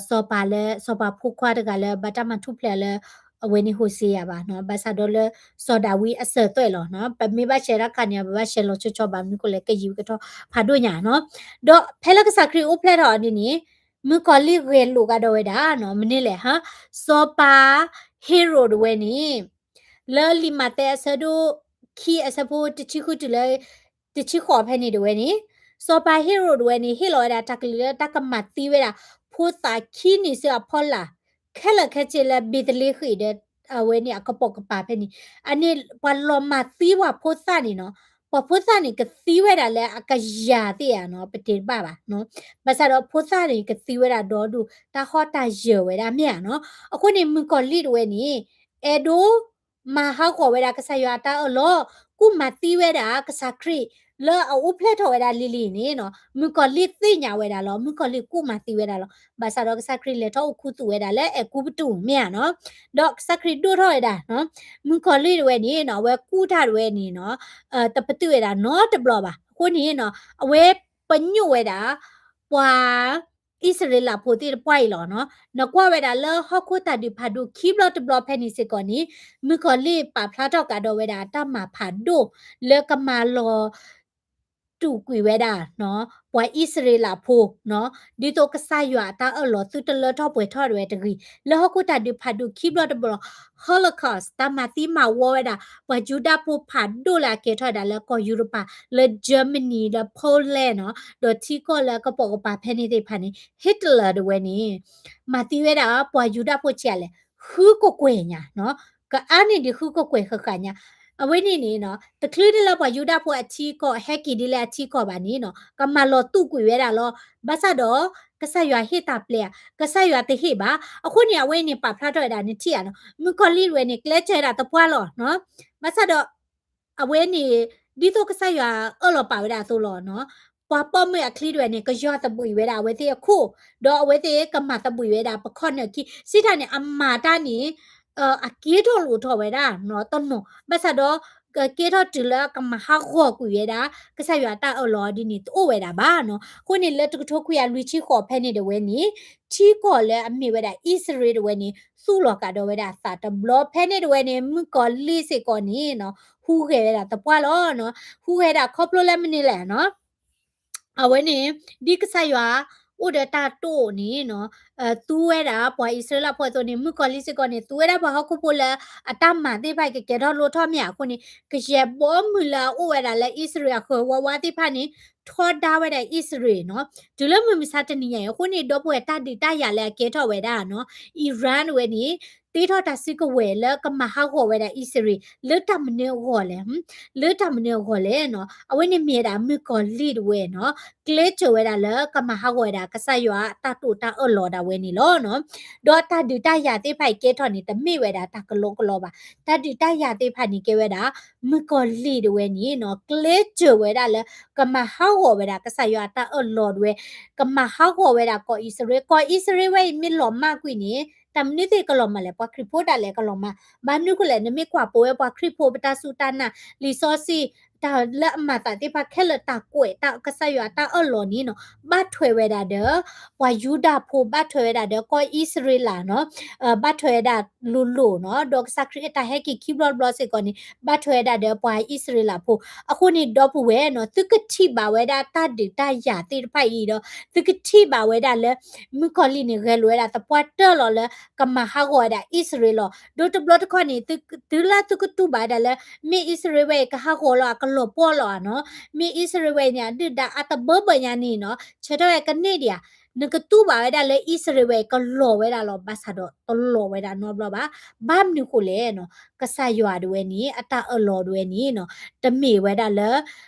စီၤပၤလၢ စီၤပၤဖိခွါတဂၤလၢ ဘၣ်တၢ်မၤထူၣ်ဖျဲးလၢ အဝဲန့ၣ်ဟိၤၡ့ယၤဘၣ်နီၤ. ဘၣ်ဆၣ်ဒီးလၢ စီၤဒၤဝံးအစၢၤသွဲၣ်လီၤနီၤ. ပမ့ၢ်ဘၣ်ရှဲတၢ်ခါန့ၣ် ပဘၣ်ရှဲလီၤဆီဆီဘၣ် မနုၤဃိလဲၣ် ကယံာ်ဝဲကထီၣ်ဖးဒိၣ်ညါနီၤ. ဒီးဖဲလၢကစၢ်ခရံာ်အိၣ်ဖျဲၣ်ထီၣ်အီၤဒ်န့ၣ် မုၣ်ကီၤလံၢ်ဂဲၤလိာ်ကဒီးဝဲဒၣ်နီၤ မနုၤလဲၣ်ဟါ စီၤပၤဟ့ရိာ်ဒၣ်ဝဲန့ၣ် လၢလံာ်မးသဲအဆၢဒိၣ်ခံအဆၢဖိတဆံဃုတုၤလၢ တဆံဃိးဖဲန့ၣ်ဒၣ်ဝဲန့ၣ် စီၤပၤဟ့ရိာ်ဒၣ်ဝဲန့ၣ် ဟ့ၣ်လီၤဝဲဒၣ်တၢ်ကလုၢ်လၢတၢ်ကမၤသံဝဲဒၣ် ဖိသၣ်ခံနံၣ်ဆူအဖီလာ် ခဲလၢာ်ခဲဆ့လၢဘ့းသလ့ဃ့ၣ်ဒီး အဝဲန့ၣ်အကပိာ်ကပၤဖဲန့ၣ် အန့ၣ်ပှၤလီၤမၤသံပှၤဖိသၣ်န့ၣ်နီၤ ပှၤဖိသၣ်န့ၣ်ကသံဝဲဒၣ်လၢအကယၤသ့ၣ်ဧါနီၤ ပတဲတဘၣ်ဘၣ်နီၤ ဘၣ်ဆၣ်ဒီးဖိသၣ်န့ၣ်ကသံဝဲဒၣ်ဒီဒူၣ် တၢ်ဟီၣ်တၢ်ယၢၤဝဲဒၣ်မ့ၢ်ဧါနီၤ အဃိန့ၣ် မုၣ်ကီၤလံၢ်ဒၣ်ဝဲန့ၣ် အဲၣ်ဒိး မၤဟးဂီၤဝဲဒၣ်ကစၢ်ယွၤအတၢ်အၢၣ်လီၤ ကူၣ်မၤသံဝဲဒၣ်ကစၢ်ခရံာ် လၢအအိၣ်ဖျဲၣ်ထီၣ်ဝဲဒၣ်လံၤလံၤန့ၣ်နီၤ မုၣ်ကီၤလံၢ်သ့ၣ်ညါဝဲဒၣ်လီၤ မုၣ်ကီၤလံၢ်ကူၣ်မၤသံဝဲဒၣ်လီၤ ဘၣ်ဆၣ်ဒီးကစၢ်ခရံာ်လဲၤထီၣ်အိၣ်ခူသူၣ်ဝဲဒၣ်လၢအဲၤကူပတူးမ့ၢ်ဧါနီၤ ဒီးကစၢ်ခရံာ်ဒိၣ်ထီၣ်ဝဲဒၣ်နီၤ မုၣ်ကီၤလံၢ်ဒၣ်ဝဲန့ၣ်နီၤ အဝဲကူၣ်တၢ်ဒၣ်ဝဲန့ၣ်နီၤ တပတုာ်ဝဲဒၣ်နီတဘျီဘၣ် အဃိန့ၣ်နီၤ အဝဲပညိၣ်ဝဲဒၣ် ပှၤ အံၣ်စရ့လးဖိသ့ၣ်တဖၣ်အံၤလီၤနီၤ နကွၢ်ဝဲဒၣ်လၢဟီၣ်ခိၣ်တၢ်ဒုးဖးဒိၣ်ခံဘျီတဘျီဖဲန့ၣ်စ့ၢ်ကီးန့ၣ် မုၣ်ကီၤလံၢ်ပာ်ဖျါထီၣ်ကဒီးဝဲဒၣ်တၢ်မၤဖးဒိၣ် လၢကမၤလီၤ တူာ်ကွံာ်ဝဲဒၣ်နီၤ ပှၤအံၣ်စရ့လးဖိနီၤ ဒ်သိးကစၢ်ယွၤအတၢ်အၢၣ်လီၤသုတလၢထီၣ်ပှဲၤထီၣ်ဒၣ်ဝဲတဂ့ၤ လၢဟီၣ်ခိၣ်တၢ်ဒုးဖးဒိၣ်ခံဘျီတဘျီ Holocaust တၢ်မၤသံမၤဝီဝဲဒၣ် ပှၤယူဒၤဖိဖးဒိၣ်လၢအကဲထီၣ်ဝဲဒၣ်လၢကီၢ်ယူရပၤ လၢ Germany လၢ Poland နီၤ ဒီးထံကီၢ်လၢကပိာ်ကပၤဖဲန့ၣ်သ့ၣ်တဖၣ်န့ၣ် Hitler ဒၣ်ဝဲန့ၣ် မၤသံဝဲဒၣ်ပှၤယူဒၤဖိဆံးအါလဲၣ် ဃုကကွဲၢ်ညါနီၤ ကအါန့ၢ်ဒံးဃုကကွဲၢ်ဃၣ်ဃၣ်ညါ အဝဲန့ၣ်န့ၣ်နီၤ တချုးဒၣ်လၢပှၤယူဒၤဖိအထံကီၢ် ဟဲက့ၤဒ်လၢအထံကီၢ်ဘၣ်န့ၣ်နီၤ ကမၤလီၤတူာ်ကွံာ်ဝဲဒၣ်လီၤ ဘၣ်ဆၣ်ဒီး ကစၢ်ယွၤဟ့ၣ်တၢ်ပျဲဧါ ကစၢ်ယွၤတဟ့ၣ်ဘၣ် အဃိန့ၣ် အဝဲန့ၣ်ပာ်ဖျါထီၣ်ဝဲဒၣ်နထံၣ်ဧါနီၤ မုၣ်ကီၤလံၢ်ဒၣ်ဝဲန့ၣ် ကျဲးစၢးဝဲဒၣ်သပှၢ်လီၤနီၤ ဘၣ်ဆၣ်ဒီး အဝဲန့ၣ် ဒ်သိးကစၢ်ယွၤအၢၣ်လီၤပာ်ဝဲဒၣ်အသိးလီၤနီၤ ပှၤပိာ်မုၣ်အချံဒၣ်ဝဲန့ၣ် ကယီၤသဘှံးဝဲဒၣ်အဝဲသ့ၣ်အခိၣ် ဒီးအဝဲသ့ၣ်ကမၤသဘှံးဝဲဒၣ်ပခီၣ်နၢၣ်ခံ စံးတၢ်န့ၣ် အမၤတၢ်န့ၣ် အက့ထီၣ်လိာ်ထီၣ်ဝဲဒၣ်နီၤ တနီၤ ဘၣ်ဆၣ်ဒီး ကကဲထီၣ်တုၤလၢကမၤဟးဂီၤကွံာ်ဝဲဒၣ် ကစၢ်ယွၤအတၢ်အၢၣ်လီၤဒ်န့ၣ် တအိၣ်ဝဲဒၣ်ဘၣ်နီၤ အဃိန့ၣ် လၢတကထိခွံကယၤလွံၢ်ဆံဃိးဖဲန့ၣ်ဒၣ်ဝဲန့ၣ် ထံကီၢ်လၢအမ့ၢ်ဝဲဒၣ်အံၣ်စရ့လးဒၣ်ဝဲန့ၣ် သူၣ်လီၤကးဒီးဝဲဒၣ်သးတဘျီဖဲန့ၣ်ဒၣ်ဝဲန့ၣ် မုၣ်ကီၤလံၢ်စ့ၢ်ကီးန့ၣ်နီၤ ဟူးဂဲၤဝဲဒၣ်သပှၢ်လီၤနီၤ ဟူးဂဲၤဒၣ်ခီဖျိလၢမနုၤလဲၣ်နီၤ အဝဲန့ၣ် ဒ်ကစၢ်ယွၤအိၣ်ဒီးတၢ်တိာ်န့ၣ်နီၤ သူဝဲဒၣ်ပှၤအံၣ်စရ့လးဖိအသိးန့ၣ် မုၣ်ကီၤလံၢ်စ့ၢ်ကီးန့ၣ် သူဝဲဒၣ်ပှၤဟီၣ်ခိၣ်ဖိလၢအတၢ်မၤသ့ၣ်တဖၣ်ကကဲထီၣ်လိၣ်ထီၣ်မ့ၢ်ဧါအဃိန့ၣ် ကယဲၢ်ဘီမုၢ်လၢအအိၣ်ဝဲဒၣ်လၢအံၣ်စရ့လးအဃၢၤဝါဝါသ့ၣ်တဖၣ်န့ၣ် အဝဲန့ၣ်ထီဒါဝဲဒၣ်အံၣ်စရ့လးနီၤ, တုၤလၢမုၢ်မဆါတနံၤညါအံၤ အဃိန့ၣ် ဒီပုၢ်ဝဲၢ် တၢ်ဒုးတၢ်ယၤလၢအကဲထီၣ်ဝဲဒၣ်နီၤ, အံရၣ်ဝဲန့ၣ် တ့ထီၣ်တၢ်စုကဝဲၤလၢကမၤဟးဂီၤဝဲဒၣ်အံၣ်စရ့လး လၢတၢ်မနုၤအဂီၢ်လဲၣ်, လၢတၢ်မနုၤအဂီၢ်လဲၣ်နီၤ, အဝဲန့ၣ်မ့ၢ်ဝဲဒၣ်မုၣ်ကီၤလံၢ်တဝဲနီၤ, ကျဲးစၢးဝဲဒၣ်လၢကမၤဟးဂီၤဝဲဒၣ် ကစၢ်ယွၤအတၢ်တိာ်တၢ်အၢၣ်လီၤဒၣ်ဝဲန့ၣ်လီၤနီၤ. ဒီးတၢ်ဒုးတၢ်ယၤသ့ၣ်တဖၣ်အံၤကဲထီၣ်န့ၣ် တမ့ၢ်ဝဲဒၣ်တၢ်ကလီကလီဘၣ်. တၢ်ဒုးတၢ်ယၤသ့ၣ်တဖၣ်န့ၣ် ကဲဝဲဒၣ် မုၣ်ကီၤလံၢ်တဝဲန့ၣ်နီၤ, ကျဲးစၢးဝဲဒၣ်လၢ ကမၤဟးဂီၤဝဲဒၣ် ကစၢ်ယွၤအတၢ်အၢၣ်လီၤတဝဲ, ကမၤဟးဂီၤဝဲဒၣ်ကီၢ်အံၣ်စရ့လး, ကီၢ်အံၣ်စရ့လးဝဲအံၤ မ့ၢ်လီၤမၢ်ကွံာ်န့ၣ် တၢ်မနုၤသ့ၣ်ကလီၤမၢ်လဲၣ်, ပှၤခရံာ်ဖိဒၣ်လဲာ်ကလီၤမၢ်. ဘၣ်မနုၤဃိလဲၣ်, နမ့ၢ်ကွၢ်ပဝဲပှၤခရံာ်ဖိ ပတၢ်စူၢ်တၢ်နာ် လံာ်စီဆှံ တၢ်လၢအမၤသးသ့ၣ်တဖၣ်ခဲလၢာ် တၢ်ကွဲးတၢ် ကစၢ်ယွၤအတၢ်အၢၣ်လီၤန့ၣ်နီၤ, ဘၣ်ထွဲဝဲဒၣ်ဒီး ပှၤယူဒၤဖိ, ဘၣ်ထွဲဝဲဒၣ်ဒီးကီၢ်အံၣ်စရ့လးနီၤ, ဘၣ်ထွဲဝဲဒၣ်လိၤလိၤနီၤ, ဒီးကစၢ်ခရံာ်အတၢ်ဟဲက့ၤခံဘျီတဘျီစ့ၢ်ကီးန့ၣ် ဘၣ်ထွဲဝဲဒၣ်ဒီးပှၤအံၣ်စရ့လးဖိ. အဃိန့ၣ် ဒီပုၢ်ဝဲၢ်နီၤ, သုကထံၣ်ဘၣ်ဝဲဒၣ်တၢ်ဒုးတၢ်ယၤသ့ၣ်တဖၣ်အံၤဒီး သုကထံၣ်ဘၣ်ဝဲဒၣ်လၢ မုၣ်ကီၤလံၢ်န့ၣ် ဂဲၤလိာ်ဝဲဒၣ်သပှၢ်တၢၢ်လီၤလၢ ကမၤဟးဂီၤဝဲဒၣ်အံၣ်စရ့လးလီၤ. ဒီးတဘျီတခီၣ်န့ၣ် တုၤလၢသုကတူၢ်ဘၣ်ဝဲဒၣ်လၢ မ့ၢ်အံၣ်စရ့လးဝဲအံၤ ကဟးဂီၤလီၤဧါ ကလီၤပှီၢ်လီၤဧါနီၤ, မ့ၢ်အံၣ်စရ့လးဝဲအံၤန့ၣ် အဒုၣ်ဒါအါတဘၢဘၢညါန့ၣ်နီၤ, ဆၢထၢၣ်ဝဲကန့ၢ်ဒံးဧါ, နကတူၢ်ဘၣ်ဝဲဒၣ်လၢ အံၣ်စရ့လးဝဲအံၤ ကလီၤဝဲဒၣ်လီၤ. ဘၣ်ဆၣ်ဒီးတလီၤဝဲဒၣ်နီတဘျီဘၣ်. ဘၣ်မနုၤဃိလဲၣ်နီၤ, ကစၢ်ယွၤဒၣ်ဝဲန့ၣ် အတၢ်အၢၣ်လီၤဒၣ်ဝဲန့ၣ်နီၤ, တမ့ၢ်ဝဲဒၣ်လၢ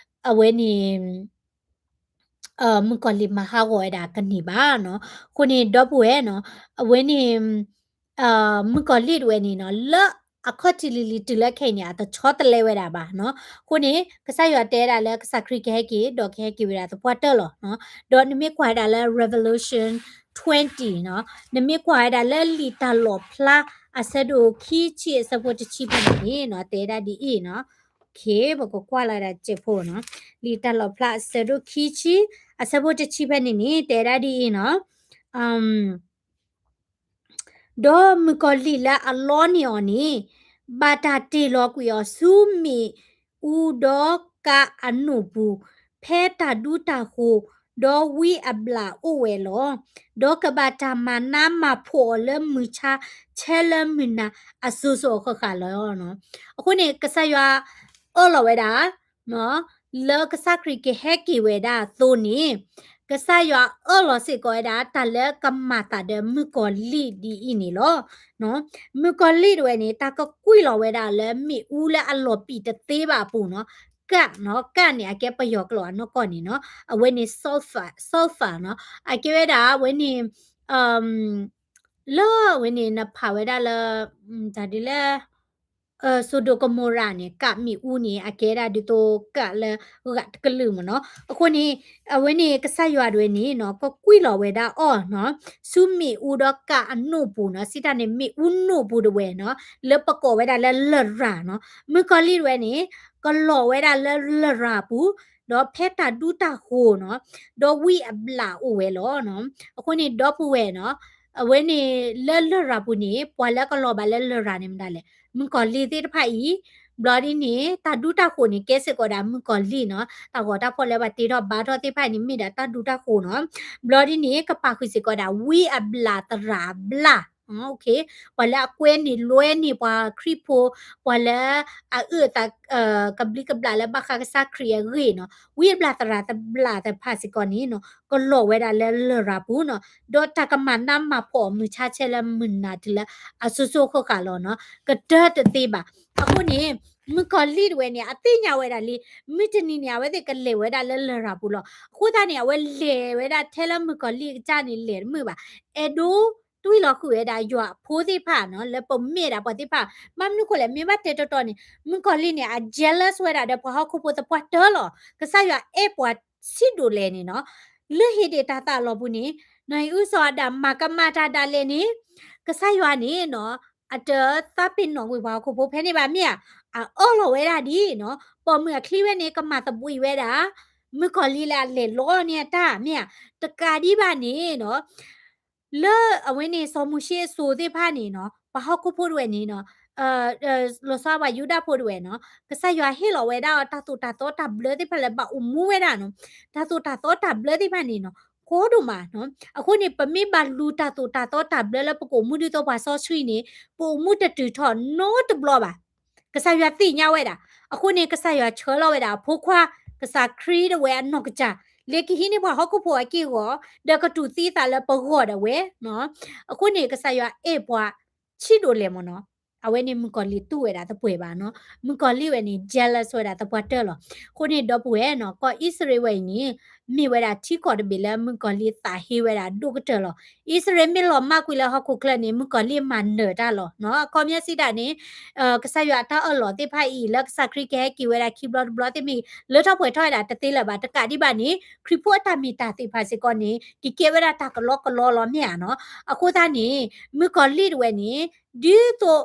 အဝဲန့ၣ် မုၣ်ကီၤလံၢ်မၤဟးဂီၤဝဲဒၣ်ကန့ၢ်ဘၣ်နီၤ. အဃိန့ၣ် ဒီပုၢ်ဝဲၢ်နီၤ, အဝဲန့ၣ် မုၣ်ကီၤလံၢ်တဝဲန့ၣ်နီၤ, လၢအခီၣ်ထံးလံၤလံၤတုၤလၢခဲအံၤန့ၣ် အတဆီတလဲဝဲဒၣ်ဘၣ်နီၤ. အဃိန့ၣ် ကစၢ်ယွၤတဲဝဲဒၣ်လၢ ကစၢ်ခရံာ်ကဟဲက့ၤ ဒီးကဟဲက့ၤဝဲဒၣ်သပှၢ်တၢၢ်လီၤနီၤ. ဒီးနမ့ၢ်ကွၢ်ဝဲဒၣ်လၢ Revelation twenty နီၤ, နမ့ၢ်ကွၢ်ဝဲဒၣ်လၢလံာ်တၢ်လီၣ်ဖျါ အဆၢဒိၣ်ခံဆံ အဆၢဖိတဆံဖဲန့ၣ်န့ၣ်နီၤ, တဲဒၣ်ဒ်အံၤနီၤ. ပကကွၢ်လီၤဒၣ်စဲးဖိနီၤ, လံာ်တၢ်လီၣ်ဖျါအဆၢဒိၣ်ခံဆံ အဆၢဖိတဆံဖဲန့ၣ်န့ၣ် တဲဒၣ်ဒ်အံၤနီၤ. ဒီးမုၣ်ကီၤလံၢ်လၢအလီန့ၢ်အီၤန့ၣ် ဘၣ်တၢ်တ့ၢ်လီၤကွံာ်အီၤဆူမ့ၣ်အူဒီးကးအနိၣ်ပူၤ, ဖဲတၢ်ဒူတၢ်ဃိၤ, ဒီးဝံအဘျၣ်အိၣ်ဝဲလီၤ. ဒီးကဘၣ်တၢ်မၤနးမၤဖှီၣ်အီၤလၢမုၢ်ဆါဆဲလၢမုၢ်နၤအစိၤစိၤအဃၣ်ဃၣ်လီၤ. အဃိန့ၣ် ကစၢ်ယွၤအၢၣ်လီၤဝဲဒၣ် လၢကစၢ်ခရံာ်ကဟဲက့ၤဝဲဒၣ်အသိးန့ၣ်, ကစၢ်ယွၤအၢၣ်လီၤစ့ၢ်ကီးဝဲဒၣ် တၢ်လၢကမၤသးဒီးမုၣ်ကီၤလံၢ်ဒ်အံၤန့ၣ်လီၤ. မုၣ်ကီၤလံၢ်တဝဲန့ၣ် တၢ်ကကွံာ်လီၤဝဲဒၣ်လၢမ့ၣ်အူလၢအလီၤပံာ်တသ့ဘၣ်အပူၤနီၤ, ကးနီၤ, ကးန့ၣ် အကဲပယီၤကျိာ်အနီၢ်ကီၢ်န့ၣ်နီၤ, အဝဲန့ၣ် sulfur, sulfur နီၤ, အကဲဝဲဒၣ်ဝဲန့ၣ် လၢဝဲန့ၣ် နဖးဝဲဒၣ်လၢ တၢ်ဒ်လဲၣ် စိၤဒိၣ်ကမိၤရၤန့ၣ် ကးမ့ၣ်အူန့ၣ် အကဲဒၣ်ဒ်သိးကးလၢဂၤတကလုာ်မ့ၢ်နီၤ. အဃိန့ၣ် အဝဲန့ၣ်ကစၢ်ယွၤတဝဲန့ၣ်နီၤ ကကွံာ်လီၤဝဲဒၣ်အီၤနီၤ ဆူမ့ၣ်အူဒီးကးအနိၣ်ပူၤနီၤ, စံးတၢ်န့ၣ် မ့ၣ်အူနိၣ်ပူၤတဝဲနီၤ လၢပကိးဝဲဒၣ်လၢလရာ်နီၤ. မုၣ်ကီၤလံၢ်တဝဲန့ၣ် ကလီၤဝဲဒၣ်လၢလရာ်ပူၤ ဒီးဖဲတၢ်ဒူတၢ်ဃိၤနီၤ, ဒီးဝံအဘျၣ်အိၣ်ဝဲလီၤနီၤ. အဃိန့ၣ် ဒီပုၢ်ဝဲၢ်နီၤ အဝဲန့ၣ်လၢလရာ်ပူၤန့ၣ် ပှၤလၢကလီၤဘၣ်လၢလရာ်န့ၣ်မတၤလဲၣ်, မုၣ်ကီၤလံၢ်သ့ၣ်တဖၣ်အံၤ, ဘျီဒ်န့ၣ် တၢ်ဒူတၢ်ဃိၤန့ၣ် ကဲစ့ၢ်ကီးဒၣ်မုၣ်ကီၤလံၢ်နီၤ, တၢ်ဂီၤတၢ်ဖီၣ်လၢပှၤတ့ထီၣ်ဘါထီၣ်သ့ၣ်တဖၣ်န့ၣ် မ့ၢ်ဒၣ်တၢ်ဒူတၢ်ဃိၤနီၤ. ဘျီဒ်န့ၣ် ကပာ်ဃုာ်စ့ၢ်ကီးဒၣ် ဝံအဘျၣ်သရၣ်အဘျၣ် ပှၤလၢအကွဲန့ၢ်လွဲန့ၢ်ပှၤခရံာ်ဖိ, ပှၤလၢအအုၣ်အသး ကဘျံးကဘျၣ်လၢဘၣ်ဃးကစၢ်ခရံာ်အဂ့ၢ်နီၤ, ဝံအဘျၣ်သရၣ်သဘျၣ်သ့ၣ်တဖၣ်စ့ၢ်ကီးန့ၣ်နီၤ ကလီၤဝဲဒၣ်လၢလရာ်ပူၤနီၤ, ဒီးတၢ်ကမၤနးမၤဖှီၣ်အီၤမုၢ်ဆါဆဲလၢမုၢ်နၤတုၤလၢအစိၤစိၤဃၣ်ဃၣ်လီၤနီၤ, ကတၢၢ်တသ့ဘၣ်. အဃိန့ၣ် မုၣ်ကီၤလံၢ်တဝဲန့ၣ် အသ့ၣ်ညါဝဲဒၣ်လံ, မုၢ်တနံၤန့ၣ် အဝဲသ့ၣ်ကလဲၤဝဲဒၣ်လၢလရာ်ပူၤလီၤ. အဃိသတးန့ၣ် အဝဲလဲၤဝဲဒၣ်ထဲလၢမုၣ်ကီၤလံၢ်အကစၢ်န့ၣ် လဲၤတမုာ်ဘၣ်, အဲၣ်ဒိး တွံၢ်လီၤဃုာ်ဝဲဒၣ်ယွၤအဖိသ့ၣ်တဖၣ်နီၤ လၢပမ့ၢ်ဒၣ်ပှၤသ့ၣ်တဖၣ်, ဘၣ်မနုၤဃိလဲၣ် မ့ၢ်ဘၣ်တဲတီတီန့ၣ် မုၣ်ကီၤလံၢ်န့ၣ် အ jealous ဝဲဒၣ်ဒီးပှၤဟီၣ်ခိၣ်ဖိသပှၢ်တၢၢ်လီၤ. ကစၢ်ယွၤအဲၣ်ပှၤဆံးဒိၣ်လဲၣ်န့ၣ်နီၤ, လၢဧ့ဒ့ၣ်တၤသၣ်အလီၢ်ပူၤန့ၣ် နီၢ်အံၣ်အုစီၤအၤဒၣ်မၤကမၣ်တၢ်ဒၣ်လဲာ်န့ၣ် ကစၢ်ယွၤန့ၣ်နီၤ အတသးပ့ၤနီၣ်ကွံာ်ပှၤဟီၣ်ခိၣ်ဖိဖဲန့ၣ်ဘၣ်မ့ၢ်ဧါ, အအၢၣ်လီၤဝဲဒၣ်ဒ်နီၤ ပိာ်မုၣ်အချံဝဲန့ၣ် ကမၤသဘှံးဝဲဒၣ် မုၣ်ကီၤလံၢ်လၢအလဲၤလီန့ၢ်အတၢ်မ့ၢ်ဧါ, တကးဒံးဘၣ်န့ၣ်နီၤ လၢအဝဲန့ၣ် စီၤမိၤၡ့အစိၤသ့ၣ်တဖၣ်န့ၣ်နီၤ ပှၤဟီၣ်ခိၣ်ဖိတဝဲန့ၣ်နီၤ လီၤဆီပှၤယူဒၤဖိတဝဲနီၤ ကစၢ်ယွၤဟ့ၣ်လီၤဝဲဒၣ်အီၤ တၢ်သိၣ်တၢ်သီတၢ်ဘျၢသ့ၣ်တဖၣ်လၢဘၣ်အိၣ်မူဝဲဒၣ်နီၤ, တၢ်သိၣ်တၢ်သီတၢ်ဘျၢသ့ၣ်တဖၣ်န့ၣ်နီၤ ကီဒိၣ်မးနီၤ. အဃိန့ၣ် ပမ့ၢ်ဘၣ်လူၤတၢ်သိၣ်တၢ်သီတၢ်ဘျၢလၢပကအိၣ်မူဒ်သိးပှၤစီဆှံန့ၣ် ပအိၣ်မူတတုၤထီၣ်နီတဘျီဘၣ်. ကစၢ်ယွၤသ့ၣ်ညါဝဲဒၣ်. အဃိန့ၣ် ကစၢ်ယွၤဆှၢလီၤဝဲဒၣ်အဖိခွါ ကစၢ်ခရံာ်တဝဲအနီၢ်ကစၢ် လၢကဟံးန့ၢ်ပှၤဟီၣ်ခိၣ်ဖိအက့ၢ်အဂီၤ, ဒီးကတူၢ်သံသးလၢပဂီၢ်ဒၣ်ဝဲနီၤ. အဃိန့ၣ် ကစၢ်ယွၤအဲၣ်ပှၤဆံးဒိၣ်လဲၣ်မ့ၢ်နီၤ. အဝဲန့ၣ်မုၣ်ကီၤလံၢ်တူၢ်ဝဲဒၣ်သပှၢ်ဘၣ်နီၤ. မုၣ်ကီၤလံၢ်ဝဲန့ၣ် jealous ဝဲဒၣ်သပှၢ်တၢၢ်လီၤ. အဃိန့ၣ် ဒီပုၢ်ဝဲၢ်နီၤ, ကီၢ်အံၣ်စရ့လးဝဲအံၤန့ၣ် မ့ၢ်ဝဲဒၣ်ထံကီၢ်တဘ့ၣ်လၢမုၣ်ကီၤလံၢ်သးဟ့ဝဲဒၣ်ဒိၣ်ကတၢၢ်လီၤ. အံၣ်စရ့လးမ့ၢ်လီၤမၢ်ကွံာ်လၢဟီၣ်ခိၣ်ချၢန့ၣ် မုၣ်ကီၤလံၢ်မၤနၢၤတၢ်လီၤနီၤ. အခီပညီစံးဒၣ်န့ၣ် ကစၢ်ယွၤအတၢ်အၢၣ်လီၤသ့ၣ်တဖၣ်အံၤ လၢကစၢ်ခရံာ်ကဟဲက့ၤဝဲဒၣ်ခံဘျီတဘျီသ့ၣ်မ့ၢ် လၢထီၣ်ပှဲၤထီၣ်ဝဲဒၣ်တသ့လၢၤဘၣ်. တကးဒံးဘၣ်န့ၣ် ခရံာ်ဖိအတၢ်မ့ၢ်တၢ်သ့ၣ်တဖၣ်စ့ၢ်ကီးန့ၣ် ကကဲဝဲဒၣ်တၢ်ကလီကလီလီၤမ့ၢ်ဧါနီၤ. အဃိသတးန့ၣ် မုၣ်ကီၤလံၢ်တဝဲန့ၣ် ဒ်သိး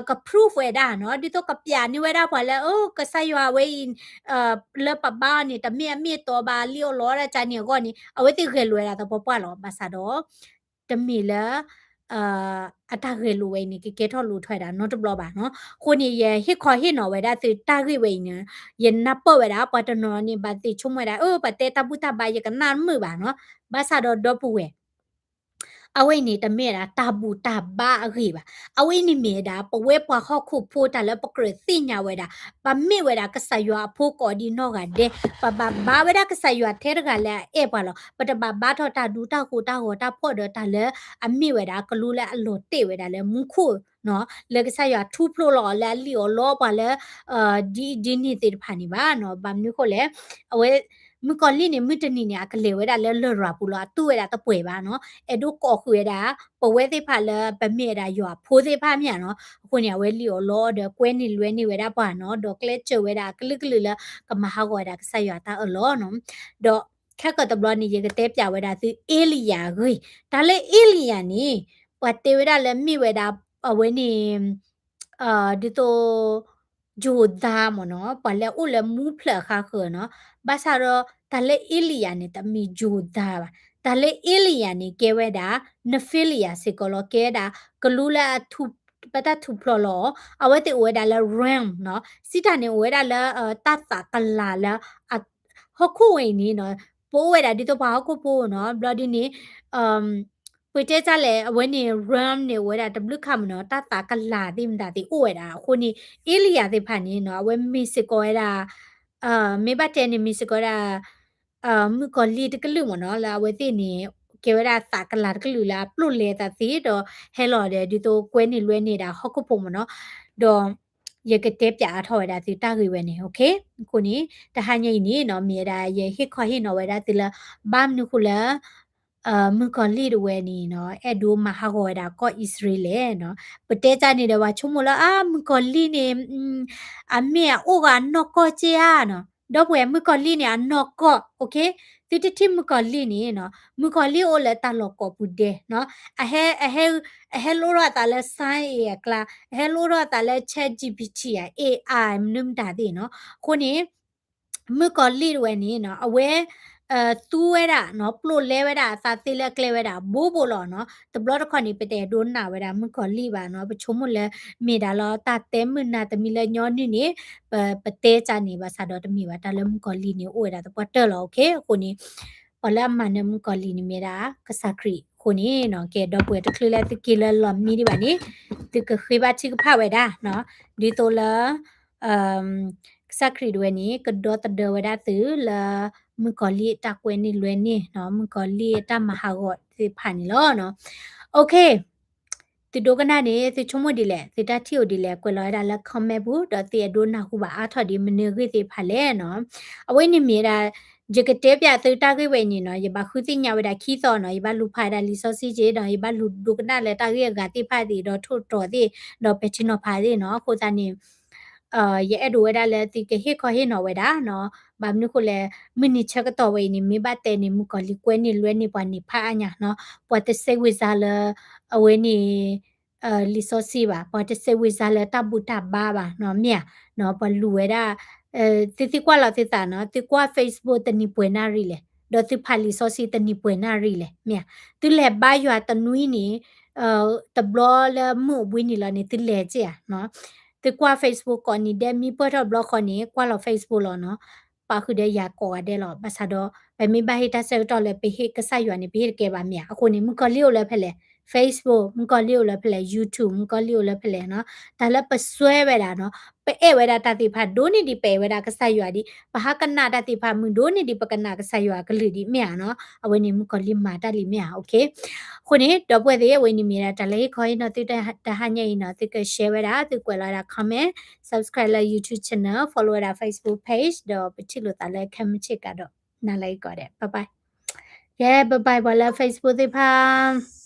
က prove ဝဲဒၣ်နီၤ, ဒ်သိးကပျးန့ၢ်ဝဲဒၣ်ပှၤလၢ အိ ကစၢ်ယွၤဝဲအံၤ လၢပဘါအီၤန့ၣ် တမ့ၢ်အမ့ၢ်အတီဘၣ် လံၣ်အီၣ်လီအီၣ်ဒၣ်ကန့ၣ်အဂီၢ်န့ၣ် အဝဲသ့ၣ်ဂဲၤလိာ်ဝဲဒၣ်သပှၢ်ပှၢ်လီၤ. ဘၣ်ဆၣ်ဒီး တမ့ၢ်လၢ အတၢ်ဂဲၤလိာ်ဝဲအံၤန့ၣ် ကကဲထီၣ်လိၣ်ထီၣ်ဝဲဒၣ်နီတဘျီဘၣ်နီၤ. အဃိန့ၣ် ယဟ့ၣ်ခီဟ့ၣ်နီၤဝဲဒၣ်သုတၢ်ဂ့ၢ်ဝဲအံၤန့ၣ် ယနၢ်ပၢၢ်ဝဲဒၣ် ပှၤတနီၤန့ၣ် ဘၣ်သ့ၣ်ဆိကမိၣ်ဝဲဒၣ် အၢ ပှၤတဲတၢ်ဘူၣ်တၢ်ဘါ ယကနၣ်မုာ်ဘၣ်နီၤ. ဘၣ်ဆၣ်ဒီးဒီပုၢ်ဝဲၢ် အဝဲအံၤန့ၣ် တမ့ၢ်ဝဲဒၣ်တၢ်ဘူၣ်တၢ်ဘါအဂ့ၢ်ဘၣ်. အဝဲအံၤန့ၣ်မ့ၢ်ဝဲဒၣ် ပဝဲပှၤဟီၣ်ခိၣ်ဖိတၢ်လၢပကြၢးသ့ၣ်ညါဝဲဒၣ် ပမ့ၢ်ဝဲဒၣ်ကစၢ်ယွၤအဖိကိးဒံးနီၢ်ဂၤဒဲး, ပဘၣ်ဘါဝဲဒၣ်ကစၢ်ယွၤထဲတဂၤလၢအအဲၣ်ပှၤလီၤ. ပတဘၣ်ဘါထီၣ်တၢ်ဒူတၢ်ဃိးတၢ်ဂီၤတၢ်ဖှီၣ်ဒီးတၢ်လၢအမ့ၢ်ဝဲဒၣ်ကလူလၢအလီၤတဲာ်ဝဲဒၣ်လၢမူခိၣ်နီၤ, လၢကစၢ်ယွၤထူဖျိလီၤအီၤလၢအလံၣ်အီၣ်လီအီၣ်ပှၤလၢ ဒ်အံၤဒ်န့ၣ်သ့ၣ်တဖၣ်န့ၣ်ဘၣ်နီၤ. ဘၣ်မနုၤအဃိလဲၣ်, အဝဲ မုၣ်ကီၤလံၢ်န့ၣ် မုၢ်တနံၤန့ၣ် အကလဲၤဝဲဒၣ်လၢလရာ်ပူၤလီၤ, အတူၢ်ဝဲဒၣ်တပှဲၤဘၣ်နီၤ, အဲၣ်ဒိးကိးဃုာ်ဝဲဒၣ် ပဝဲသ့ၣ်တဖၣ်လၢပမ့ၢ်ဝဲဒၣ်ယွၤအဖိသ့ၣ်တဖၣ်မ့ၢ်ဧါနီၤ. အဃိန့ၣ် အဝဲလံၣ်အီၣ်လီအီၣ်ဒီးကွဲန့ၢ်လွဲန့ၢ်ဝဲဒၣ်ပှၤနီၤ, ဒီးကျဲးစၢးဝဲဒၣ်အကလုာ်ကလုာ်လၢ ကမၤဟးဂီၤဝဲဒၣ်ကစၢ်ယွၤတၢ်အၢၣ်လီၤနီၤ. ဒီးခဲကတဘျီန့ၣ် ယကတဲပျးဝဲဒၣ်သု အ့လံယၤအဂ့ၢ်, တၢ်လၢအ့လံယၤန့ၣ် ပှၤတဲဝဲဒၣ်လၢမ့ၢ်ဝဲဒၣ် အဝဲန့ၣ် ဒ်သိး ယိၤသးမ့ၢ်နီၤ, ပှၤလၢအအိၣ်လၢမူဖျၢၣ်အဃါဃၢၤနီၤ. ဘၣ်ဆၣ်ဒီး တၢ်လၢအ့လံယၤန့ၣ် တမ့ၢ်ယိၤသးဘၣ်. တၢ်လၢအ့လံယၤန့ၣ် ကဲဝဲဒၣ် နဖ့လံယၤစ့ၢ်ကီးလီၤ, ကဲဝဲဒၣ် ကလူလၢ ပတၢ်ထူၣ်ဖျိးလီၤအီၤ, အဝဲသ့ၣ်အိၣ်ဝဲဒၣ်လၢ realm နီၤ, စံးတၢ်န့ၣ်အိၣ်ဝဲဒၣ်လၢ တၢ်သးကလၤလၢ ဟီၣ်ခိၣ်ဝဲအံၤန့ၣ်နီၤ, ပအိၣ်ဝဲဒၣ်ဒ်သိးပှၤဟီၣ်ခိၣ်ဖိနီၤ, ဘျီဒ်န့ၣ် ပတဲတၢ်လဲၣ် အဝဲန့ၣ် realm န့ၣ် အိၣ်ဝဲဒၣ်တဘျုးခါမ့ၢ်နီၤ, တၢ်သးကလၤသ့ၣ်မတၤသ့ၣ်အိၣ်ဝဲဒၣ်. အဃိန့ၣ် အ့လံယၤသ့ၣ်တဖၣ်န့ၣ်နီၤ, အဝဲမ့ၢ်စ့ၢ်ကီးဝဲဒၣ် မ့ၢ်ဘၣ်တဲန့ၣ် မ့ၢ်စ့ၢ်ကီးဝဲဒၣ် မုၣ်ကီၤလံၢ်တကလုာ်မ့ၢ်နီၤ, လၢအဝဲသ့ၣ်န့ၣ် ကဲဝဲဒၣ်သးကလၤတကလုာ်လၢအပျိာ်လဲအသးသ့ ဒီးဟဲလီၤဒီး ဒ်သိးကွဲန့ၢ်လွဲန့ၢ်ဒၣ်ဟီၣ်ခိၣ်ဖိမ့ၢ်နီၤ. ဒီး ယကတဲပျးအါထီၣ်ဝဲဒၣ်သုတၢ်ဂ့ၢ်ဝဲန့ၣ်, အဃိန့ၣ် တဟါညါအံၤန့ၣ်နီၤ, မ့ၢ်ဝဲဒၣ်ယဟ့ၣ်ခီဟ့ၣ်နီၤဝဲဒၣ်သုလၢ ဘၣ်မနုၤဃိလၢ မုၣ်ကီၤလံၢ်တဝဲန့ၣ်နီၤ အဲၣ်ဒိးမၤဟးဂီၤဝဲဒၣ်ကီၢ်အံၣ်စရ့လးနီၤ. ပတဲတၢ်န့ၣ်ဒီး ပှၤဆိကမိၣ်လၢ အါ မုၣ်ကီၤလံၢ်န့ၣ် အမ့ၢ်အအိၣ်ဂၤအနီၢ်ကီၢ်က့ဧါနီၤ. ဒီပုၢ်ဝဲၢ် မုၣ်ကီၤလံၢ်န့ၣ် အနီၢ်ကီၢ်, သုတထံၣ်မုၣ်ကီၤလံၢ်န့ၣ်နီၤ, မုၣ်ကီၤလံၢ်အိၣ်လၢတၢ်လီၢ်ကိးပူၤဒဲးနီၤ, အဟဲ အဟဲလိၣ်ထီၣ်အသးလၢ science အကျါ, အဟဲလိၣ်ထီၣ်အသးလၢ ChatGPT ဧါ, AI မနုၤမတၤသ့ၣ်နီၤ. အဃိန့ၣ် မုၣ်ကီၤလံၢ်တဝဲန့ၣ်နီၤ အဝဲ သူဝဲဒၣ်နီၤ ပျိာ်လဲဝဲဒၣ်အသးသ့လၢအကျဲဝဲဒၣ် ဘိဘိလီၤနီၤ. တဘျီတခီၣ်န့ၣ် ပတအဲၣ်ဒိးနာ်ဝဲဒၣ်မုၣ်ကီၤလံၢ်ဘၣ်နီၤ. ပဆိကမိၣ်လၢ မ့ၢ်ဒၣ်လီၤတၢ်တဲမုာ်နၤတမံၤလၢညီနုၢ်န့ၣ် ပ ပတဲတၢ်န့ၣ် ဘၣ်ဆၣ်ဒီးတမ့ၢ်ဘၣ် တၢ်လၢမုၣ်ကီၤလံၢ်န့ၣ် အိၣ်ဝဲဒၣ်သပှၢ်တၢၢ်လီၤ. အဃိန့ၣ် ပှၤလၢအမၤနၢၤမုၣ်ကီၤလံၢ်န့ၣ်မ့ၢ်ဒၣ်ကစၢ်ခရံာ်အဃိန့ၣ်နီၤ. ကဲ ဒီပုၢ်ဝဲၢ်တချုးလၢသုက့ၤလၢလီၢ်မံဒံးဘၣ်န့ၣ် သုကဃ့ဘါထုကဖၣ်ဝဲဒၣ်နီၤ. ဒ်သိးလၢ ကစၢ်ခရံာ်တဝဲန့ၣ် ကဒီသဒၢဝဲဒၣ်သုလၢ မုၣ်ကီၤလံၢ်အတၢ်ကွဲန့ၢ်လွဲန့ၢ်နီၤ, မုၣ်ကီၤလံၢ်အတၢ်မၤဟးဂီၤသ့ၣ်တဖၣ်န့ၣ်လီၤနီၤ. Okay, သုဒိကနၣ်န့ၣ် သုဆိကမိၣ်ဒ်လဲၣ်, သုတၢ်ထံၣ်အိၣ်ဒ်လဲၣ်, ကွဲးလီၤဝဲဒၣ်လၢ comment ပူၤ ဒီးသုအဲၣ်ဒိးနၢ်ဟူဘၣ်အါထီၣ်ဒ်မနုၤအဂ့ၢ်သ့ၣ်တဖၣ်လဲၣ်နီၤ. အဝဲန့ၣ်မ့ၢ်ဝဲဒၣ် ယကတဲပျးသုတၢ်ဂ့ၢ်ဝဲအံၤန့ၣ်နီၤ, ယဘၣ်ဃုသ့ၣ်ညါဝဲဒၣ်ခံသီနီၤ, ယဘၣ်လူၤဖးဝဲဒၣ်လံာ်စီဆှံက့ဒီး ယဘၣ်လူၤဒိကနၣ်လၢတၢ်ဂ့ၢ်အဂၤသ့ၣ်တဖၣ်သ့ၣ်ဒီးထိၣ်တီၤသ့ၣ် ဒီးပဲာ်ထံနီၤဖးသ့ၣ်နီၤ. အဃိသတးန့ၣ် ယအဲၣ်ဒိးဝဲဒၣ်လၢသုကဟ့ၣ်ခီဟ့ၣ်နီၤဝဲဒၣ်နီၤ. ဘၣ်မနုၤဃိလဲၣ်, မုၢ်နံၤဆၢကတီၢ်ဝဲအံၤန့ၣ် မ့ၢ်ဘၣ်တဲန့ၣ် မုၣ်ကီၤလံၢ်ကွဲန့ၢ်လွဲန့ၢ်ပှၤန့ၣ်ဖးအါညါနီၤ, ပှၤတစဲးဝ့ၤစါလၢ အဝဲန့ၣ် လံာ်စီဆှံဘၣ်, ပှၤတစဲးဝ့ၤစါလၢတၢ်ဘူၣ်တၢ်ဘါဘၣ်နီၤ, မ့ၢ်ဧါနီၤ, ပှၤလူၤဝဲဒၣ် သုသံကွၢ်လီၤသုသးနီၤ, သုကွၢ် Facebook တနံၤပှဲၤနၣ်ရံၣ်လဲၣ်, ဒီးသုဖးလံာ်စီဆှံတနံၤပှဲၤနၣ်ရံၣ်လဲၣ်, မ့ၢ်ဧါ, သုလဲၤဘါယွၤတနွံန့ၣ် တဘျီလၢမုၢ်အိၣ်ဘှံးနံၤလီၤန့ၣ် သုလဲၤက့ၤဧါနီၤ. သုကွၢ် Facebook ကိးနံၤဒဲး မ့ၢ်ပၢၢ်ထီၣ်ဘျီဃီန့ၣ် ကွၢ်လီၤ Facebook လီၤနီၤ. ပာ်ဃုာ်ဒီးယၤကိးဂၤဒဲးလီၤ. ဘၣ်ဆၣ်ဒီး ပမ့ၢ်ဘၣ်ဟ့ၣ်တၢ်ဆၢကတီၢ်လၢပဟ့ၣ်ကစၢ်ယွၤန့ၣ် ပဟ့ၣ်တကဲဘၣ် မ့ၢ်ဧါ. အဃိန့ၣ် မုၣ်ကီၤလံၢ်အိၣ်လၢဖဲလဲၣ် Facebook မုၣ်ကီၤလံၢ်အိၣ်လၢဖဲလဲၣ်, YouTube မုၣ်ကီၤလံၢ်အိၣ်လၢဖဲလဲၣ်နီၤ. တၢ်လၢပစွဲဝဲဒၣ်နီၤ, ပအဲၣ်ဝဲဒၣ်တၢ်သ့ၣ်တဖၣ်ဒိၣ်န့ၢ်ဒံး ပအဲၣ်ဝဲဒၣ်ကစၢ်ယွၤဒံး, ပဟးကနၣ်တၢ်သ့ၣ်တဖၣ်မုာ်ဒိၣ်န့ၢ်ဒံး ပကနၣ်ကစၢ်ယွၤအကလုၢ်ဒံး မ့ၢ်ဧါနီၤ. အဝဲန့ၣ်မုၣ်ကီၤလံၢ်မၤတၢ်လံ မ့ၢ်ဧါ. အဃိန့ၣ် ဒီပုၢ်ဝဲၢ်သ့ၣ် အဝဲန့ၣ်မ့ၢ်ဒၣ်တၢ်လၢဟ့ၣ်ခီဟ့ၣ်နီၤသုတၢ်ဟါညါအံၤနီၤ, သုက share ဝဲဒၣ်, သုကွဲးလီၤဝဲဒၣ် comment, subscribe လၢ YouTube channel, follow ဝဲဒၣ် Facebook page ဒီးပထံၣ်လိာ်သးလၢခဲမုၢ်ဆ့ၣ်ကဒီး. နၤလၢအဂ့ၤကိးဂၤဒဲး, bye bye. ကဲ bye bye ပှၤလၢ Facebook သ့ၣ်တဖၣ်.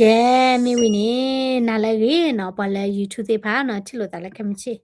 ကဲ မ့ၢ်ဝံၤန့ၣ် နၤလၢအဂ့ၤနီၤ, ပှၤလၢ YouTube သ့ၣ်တဖၣ်နီၤ, ထံၣ်လိာ်သးလၢခဲမုၢ်ဆ့ၣ်.